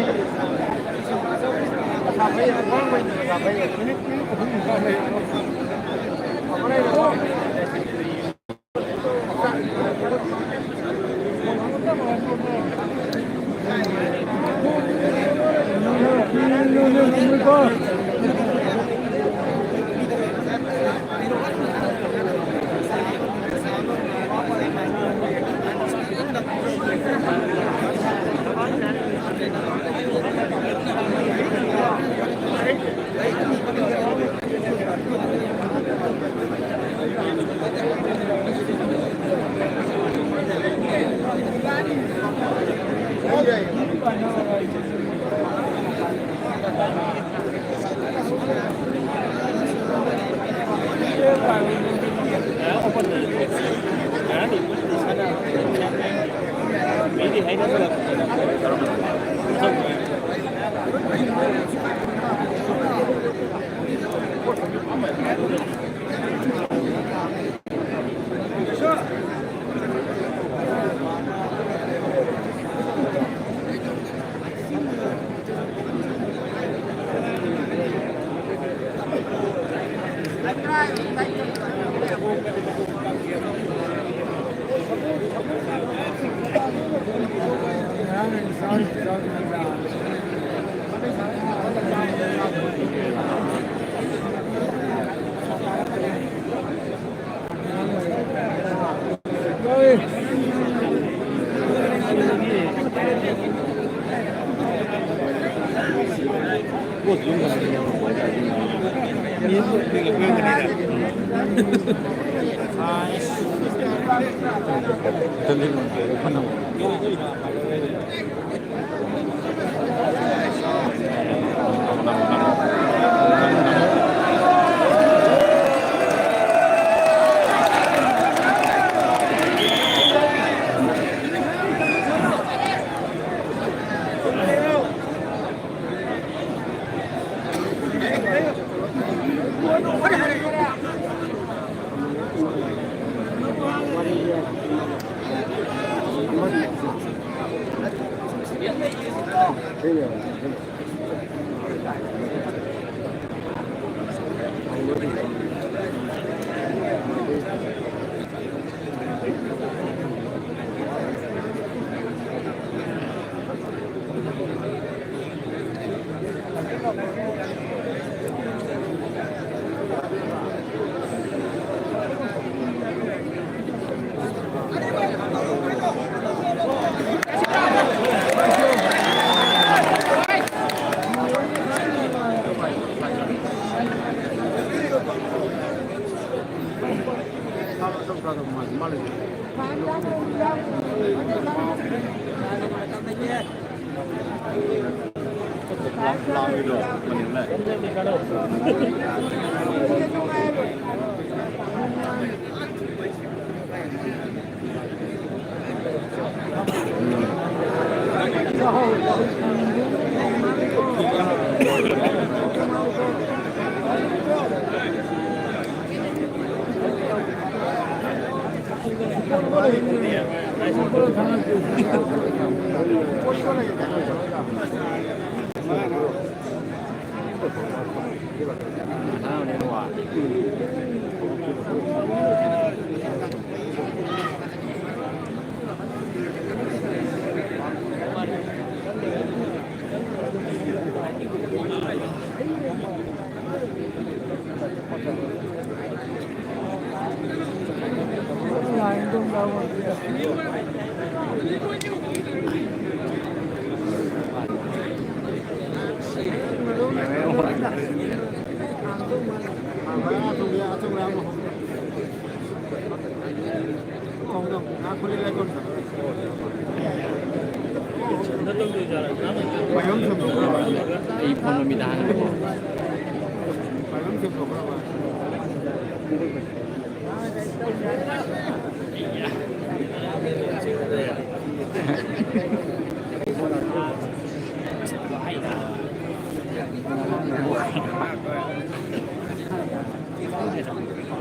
ꯑꯩ ꯐꯣꯟ ꯃꯃꯤꯗ ꯍꯥꯡꯉꯦꯀꯣ꯫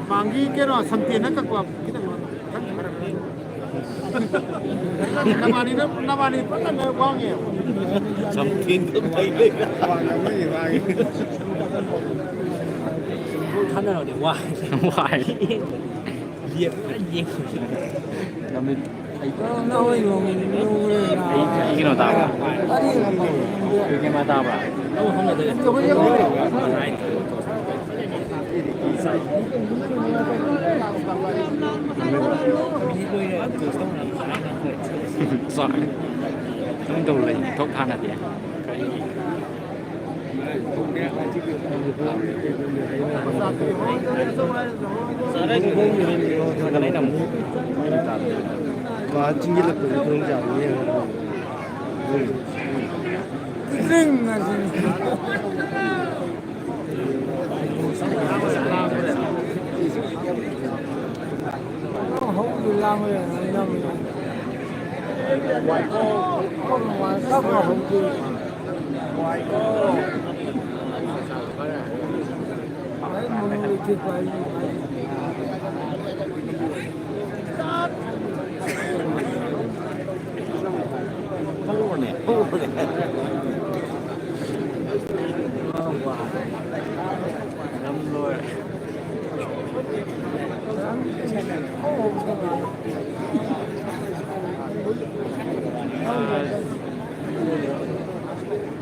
ꯃꯥꯡꯒꯤ ꯀꯩꯅꯣ ꯁꯝꯇꯦꯟꯅ ꯀꯛꯄ ꯈꯤꯇꯪ ꯈꯤꯇꯪ ꯃꯔꯛ ꯅꯕꯥꯅꯤꯅ, ꯅꯕꯥꯅꯤ ꯐꯖꯅ ꯋꯥꯡꯉꯦ꯫ ꯁꯝꯊꯤꯡꯗ ꯃꯩ ꯂꯩ꯫ ꯋꯥꯡꯉꯦ, ꯃꯩ ꯋꯥꯡꯉꯦ꯫ ꯁꯥꯟꯅꯔꯗꯤ ꯋꯥꯏ꯫ ꯋꯥꯏ꯫ ꯂꯦꯞꯄ ꯌꯦꯡꯕ꯫ ꯅꯃꯤꯠ ꯑꯩ, ꯑꯩ, ꯑꯩ ꯀꯩꯅꯣ ꯇꯥꯕ꯭ꯔꯥ? ꯑꯩ ꯀꯩꯅꯣ ꯇꯥꯕ꯭ꯔꯥ? ꯆꯥꯛ ꯑꯗꯨꯝ ꯇꯧ ꯂꯩ, ꯊꯣꯛ ꯊꯥꯅꯗꯦ꯫ ꯀꯔꯤ? ꯃꯥ ꯆꯤꯡꯁꯤꯜꯂꯛꯄꯒꯤ ꯈꯨꯗꯣꯡꯆꯥꯕ ꯌꯦꯡꯉꯒ꯫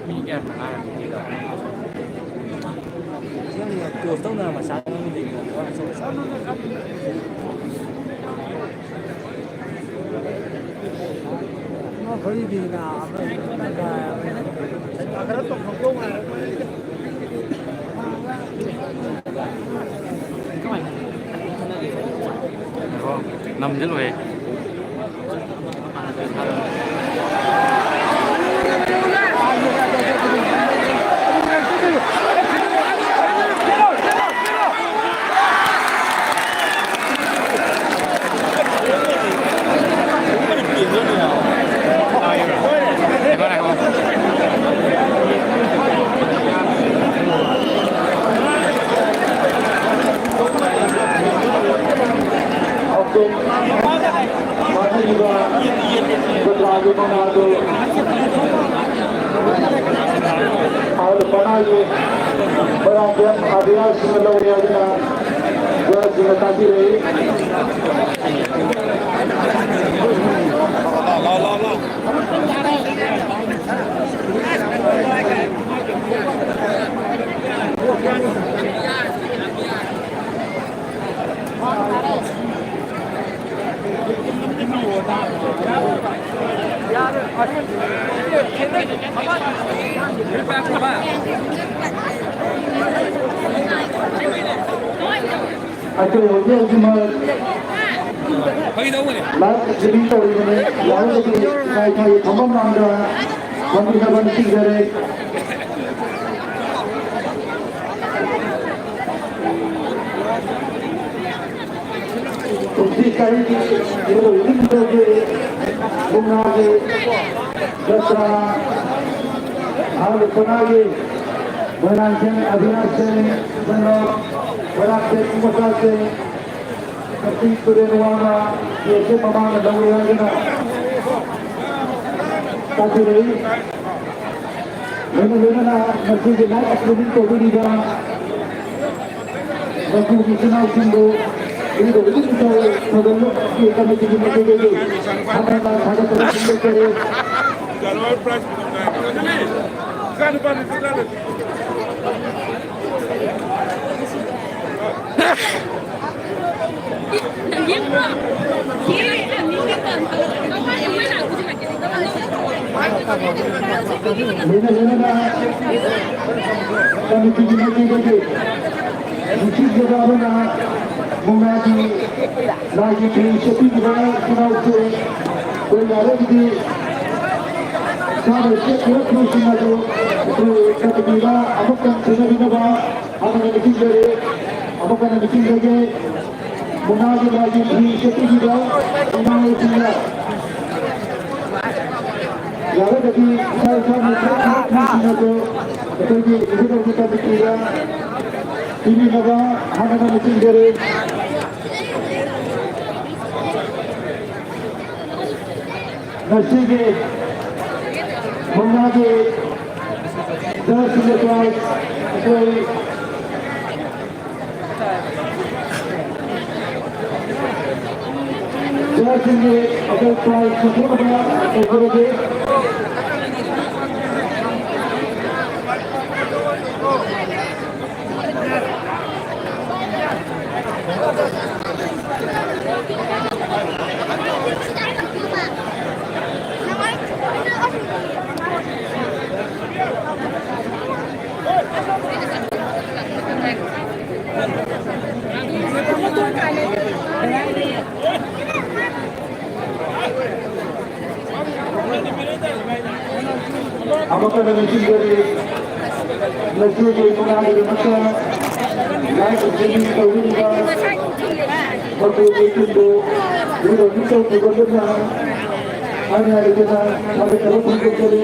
ꯃꯤ ꯀꯌꯥ ꯊꯥꯔꯒꯦ? ꯅꯪꯅ ꯀ꯭ꯂꯣꯖ ꯇꯧꯅꯔ ꯃꯁꯥ ꯉꯝꯗꯦ꯫ ꯅꯝꯁꯤꯜꯂꯨꯍꯦ꯫ ꯄꯥꯡꯊꯣꯛꯂꯤꯕ ꯖꯇ꯭ꯔꯥꯒꯤ ꯃꯉꯥꯜꯗꯨ ꯍꯥꯏꯔꯤꯕ ꯄꯅꯥꯒꯤ ꯃꯣꯏꯔꯥꯡꯊꯦꯝ ꯑꯕꯤꯌꯥꯁꯤꯡꯅ ꯂꯧꯔꯦ ꯍꯥꯏꯗꯨꯅ ꯖꯨꯋꯥꯔꯁꯤꯡꯅ ꯇꯥꯛꯄꯤꯔꯛꯏ꯫ ꯑꯩꯈꯣꯏ ꯍꯧꯖꯤꯛ ꯍꯧꯖꯤꯛꯃꯛ ꯂꯥꯏꯐ ꯏꯁꯇ꯭ꯔꯤꯃꯤꯡ ꯇꯧꯔꯤꯕꯅꯤ꯫ ꯌꯥꯔꯒꯗꯤ ꯏꯁꯥ ꯏꯁꯥꯒꯤ ꯐꯝꯐꯝ ꯂꯥꯡꯗ ꯐꯝꯕꯤꯅꯕ ꯅꯤꯡꯁꯤꯡꯖꯔꯤ꯫ ꯍꯧꯖꯤꯛ ꯆꯍꯤꯒꯤ ꯏꯕꯨꯙꯧ ꯏꯕꯨꯙꯧꯒꯤ ꯃꯨꯛꯅꯥꯒꯤ ꯖꯇ꯭ꯔꯥ ꯍꯥꯏꯔꯤꯕ ꯄꯅꯥꯒꯤ ꯃꯣꯏꯔꯥꯡꯊꯦꯝ ꯑꯕꯤꯅꯥꯁ ꯁꯤꯡ, ꯃꯅꯣ ꯃꯣꯏꯔꯥꯡꯊꯦꯝ ꯃꯆꯥꯁꯤꯡ, ꯀꯛꯆꯤꯡ ꯇꯨꯔꯦꯜ ꯋꯥꯡꯃ ꯀꯦ ꯑꯦꯁ ꯑꯦꯐ ꯃꯃꯥꯡꯗ ꯂꯧꯔꯦ ꯍꯥꯏꯗꯨꯅ ꯇꯥꯛꯄꯤꯔꯛꯏ꯫ ꯂꯣꯏꯅ ꯂꯣꯏꯅꯅ ꯉꯁꯤꯒꯤ ꯂꯥꯏꯐ ꯏꯁꯇ꯭ꯔꯤꯃꯤꯡ ꯇꯧꯕꯤꯔꯤꯕ ꯃꯄꯨꯒꯤ ꯏꯆꯤꯟ ꯏꯅꯥꯎꯁꯤꯡꯕꯨ ꯏꯕꯨꯙꯧ ꯏꯕꯨꯙꯧ ꯊꯧꯒꯜꯂꯣꯟꯒꯤ ꯀꯃꯤꯇꯤꯒꯤ ꯃꯥꯏꯀꯩꯗꯒꯤ ꯍꯟꯅ ꯍꯟꯅ ꯊꯥꯒꯠꯆꯔꯤ ꯐꯣꯡꯗꯣꯛꯆꯔꯤ꯫ ꯂꯣꯏꯅ ꯂꯣꯏꯅꯅ ꯀꯃꯤꯇꯤꯒꯤ ꯃꯥꯏꯀꯩꯗꯒꯤ ꯅꯨꯡꯁꯤꯠ ꯖꯒꯥ ꯑꯃꯅ ꯃꯨꯛꯅꯥꯒꯤ ꯂꯥꯏꯒꯤ ꯐꯤ ꯁꯦꯠꯄꯤꯈꯤꯕ ꯏꯆꯤꯟ ꯏꯅꯥꯎꯁꯤꯡ ꯑꯩꯈꯣꯏ ꯌꯥꯔꯒꯗꯤ ꯏꯁꯥꯅ ꯁꯦꯠꯈꯤꯕ ꯐꯤꯁꯤꯡ ꯑꯗꯨ ꯑꯩꯈꯣꯏ ꯀꯃꯤꯇꯤꯗ ꯑꯃꯨꯛꯇꯪ ꯁꯤꯟꯅꯕꯤꯅꯕ ꯍꯥꯟꯅ ꯅꯤꯡꯁꯤꯡꯖꯔꯤ꯫ ꯑꯃꯨꯛ ꯍꯟꯅ ꯅꯤꯡꯁꯤꯡꯖꯒꯦ꯫ ꯃꯨꯛꯅꯥꯒꯤ ꯂꯥꯏꯒꯤ ꯐꯤ ꯁꯦꯠꯄꯤꯈꯤꯕ ꯏꯃꯥ ꯏꯕꯦꯜꯁꯤꯡꯅ ꯌꯥꯔꯒꯗꯤ ꯏꯁꯥ ꯏꯁꯥꯒꯤ ꯁꯦꯠꯈꯤꯕ ꯐꯤꯁꯤꯡ ꯑꯗꯨ ꯑꯩꯈꯣꯏꯒꯤ ꯏꯕꯨꯙꯧꯒꯤ ꯀꯃꯤꯇꯤꯗ ꯄꯤꯕꯤꯅꯕ ꯍꯥꯟꯅ ꯅꯤꯡꯁꯤꯡꯖꯔꯤ꯫ ꯉꯁꯤꯒꯤ ꯃꯨꯛꯅꯥꯒꯤ ꯖꯖꯁꯤꯡꯒꯤ ꯄ꯭ꯔꯥꯏꯖ ꯑꯩꯈꯣꯏ ꯖꯖꯁꯤꯡꯒꯤ ꯑꯩꯈꯣꯏ ꯄ꯭ꯔꯥꯏꯖ ꯄꯤꯊꯣꯛꯅꯕ ꯇꯧꯖꯔꯒꯦ꯫ ꯑꯃꯨꯛꯀ ꯍꯟꯅ ꯅꯤꯡꯁꯤꯡꯖꯔꯤ, ꯉꯁꯤꯒꯤ ꯃꯨꯛꯅꯥꯒꯤꯗꯃꯛꯇ live streaming ꯇꯧꯕꯤꯔꯤꯕ ꯃꯈꯣꯏ ꯃꯤꯁꯤꯡꯕꯨ video ꯃꯤꯠꯇ ꯎꯕꯗꯨꯅ ꯍꯥꯏꯅ ꯍꯥꯏꯗꯨꯅ ꯊꯥꯒꯠꯆꯕ ꯐꯣꯡꯗꯣꯛꯆꯔꯤ꯫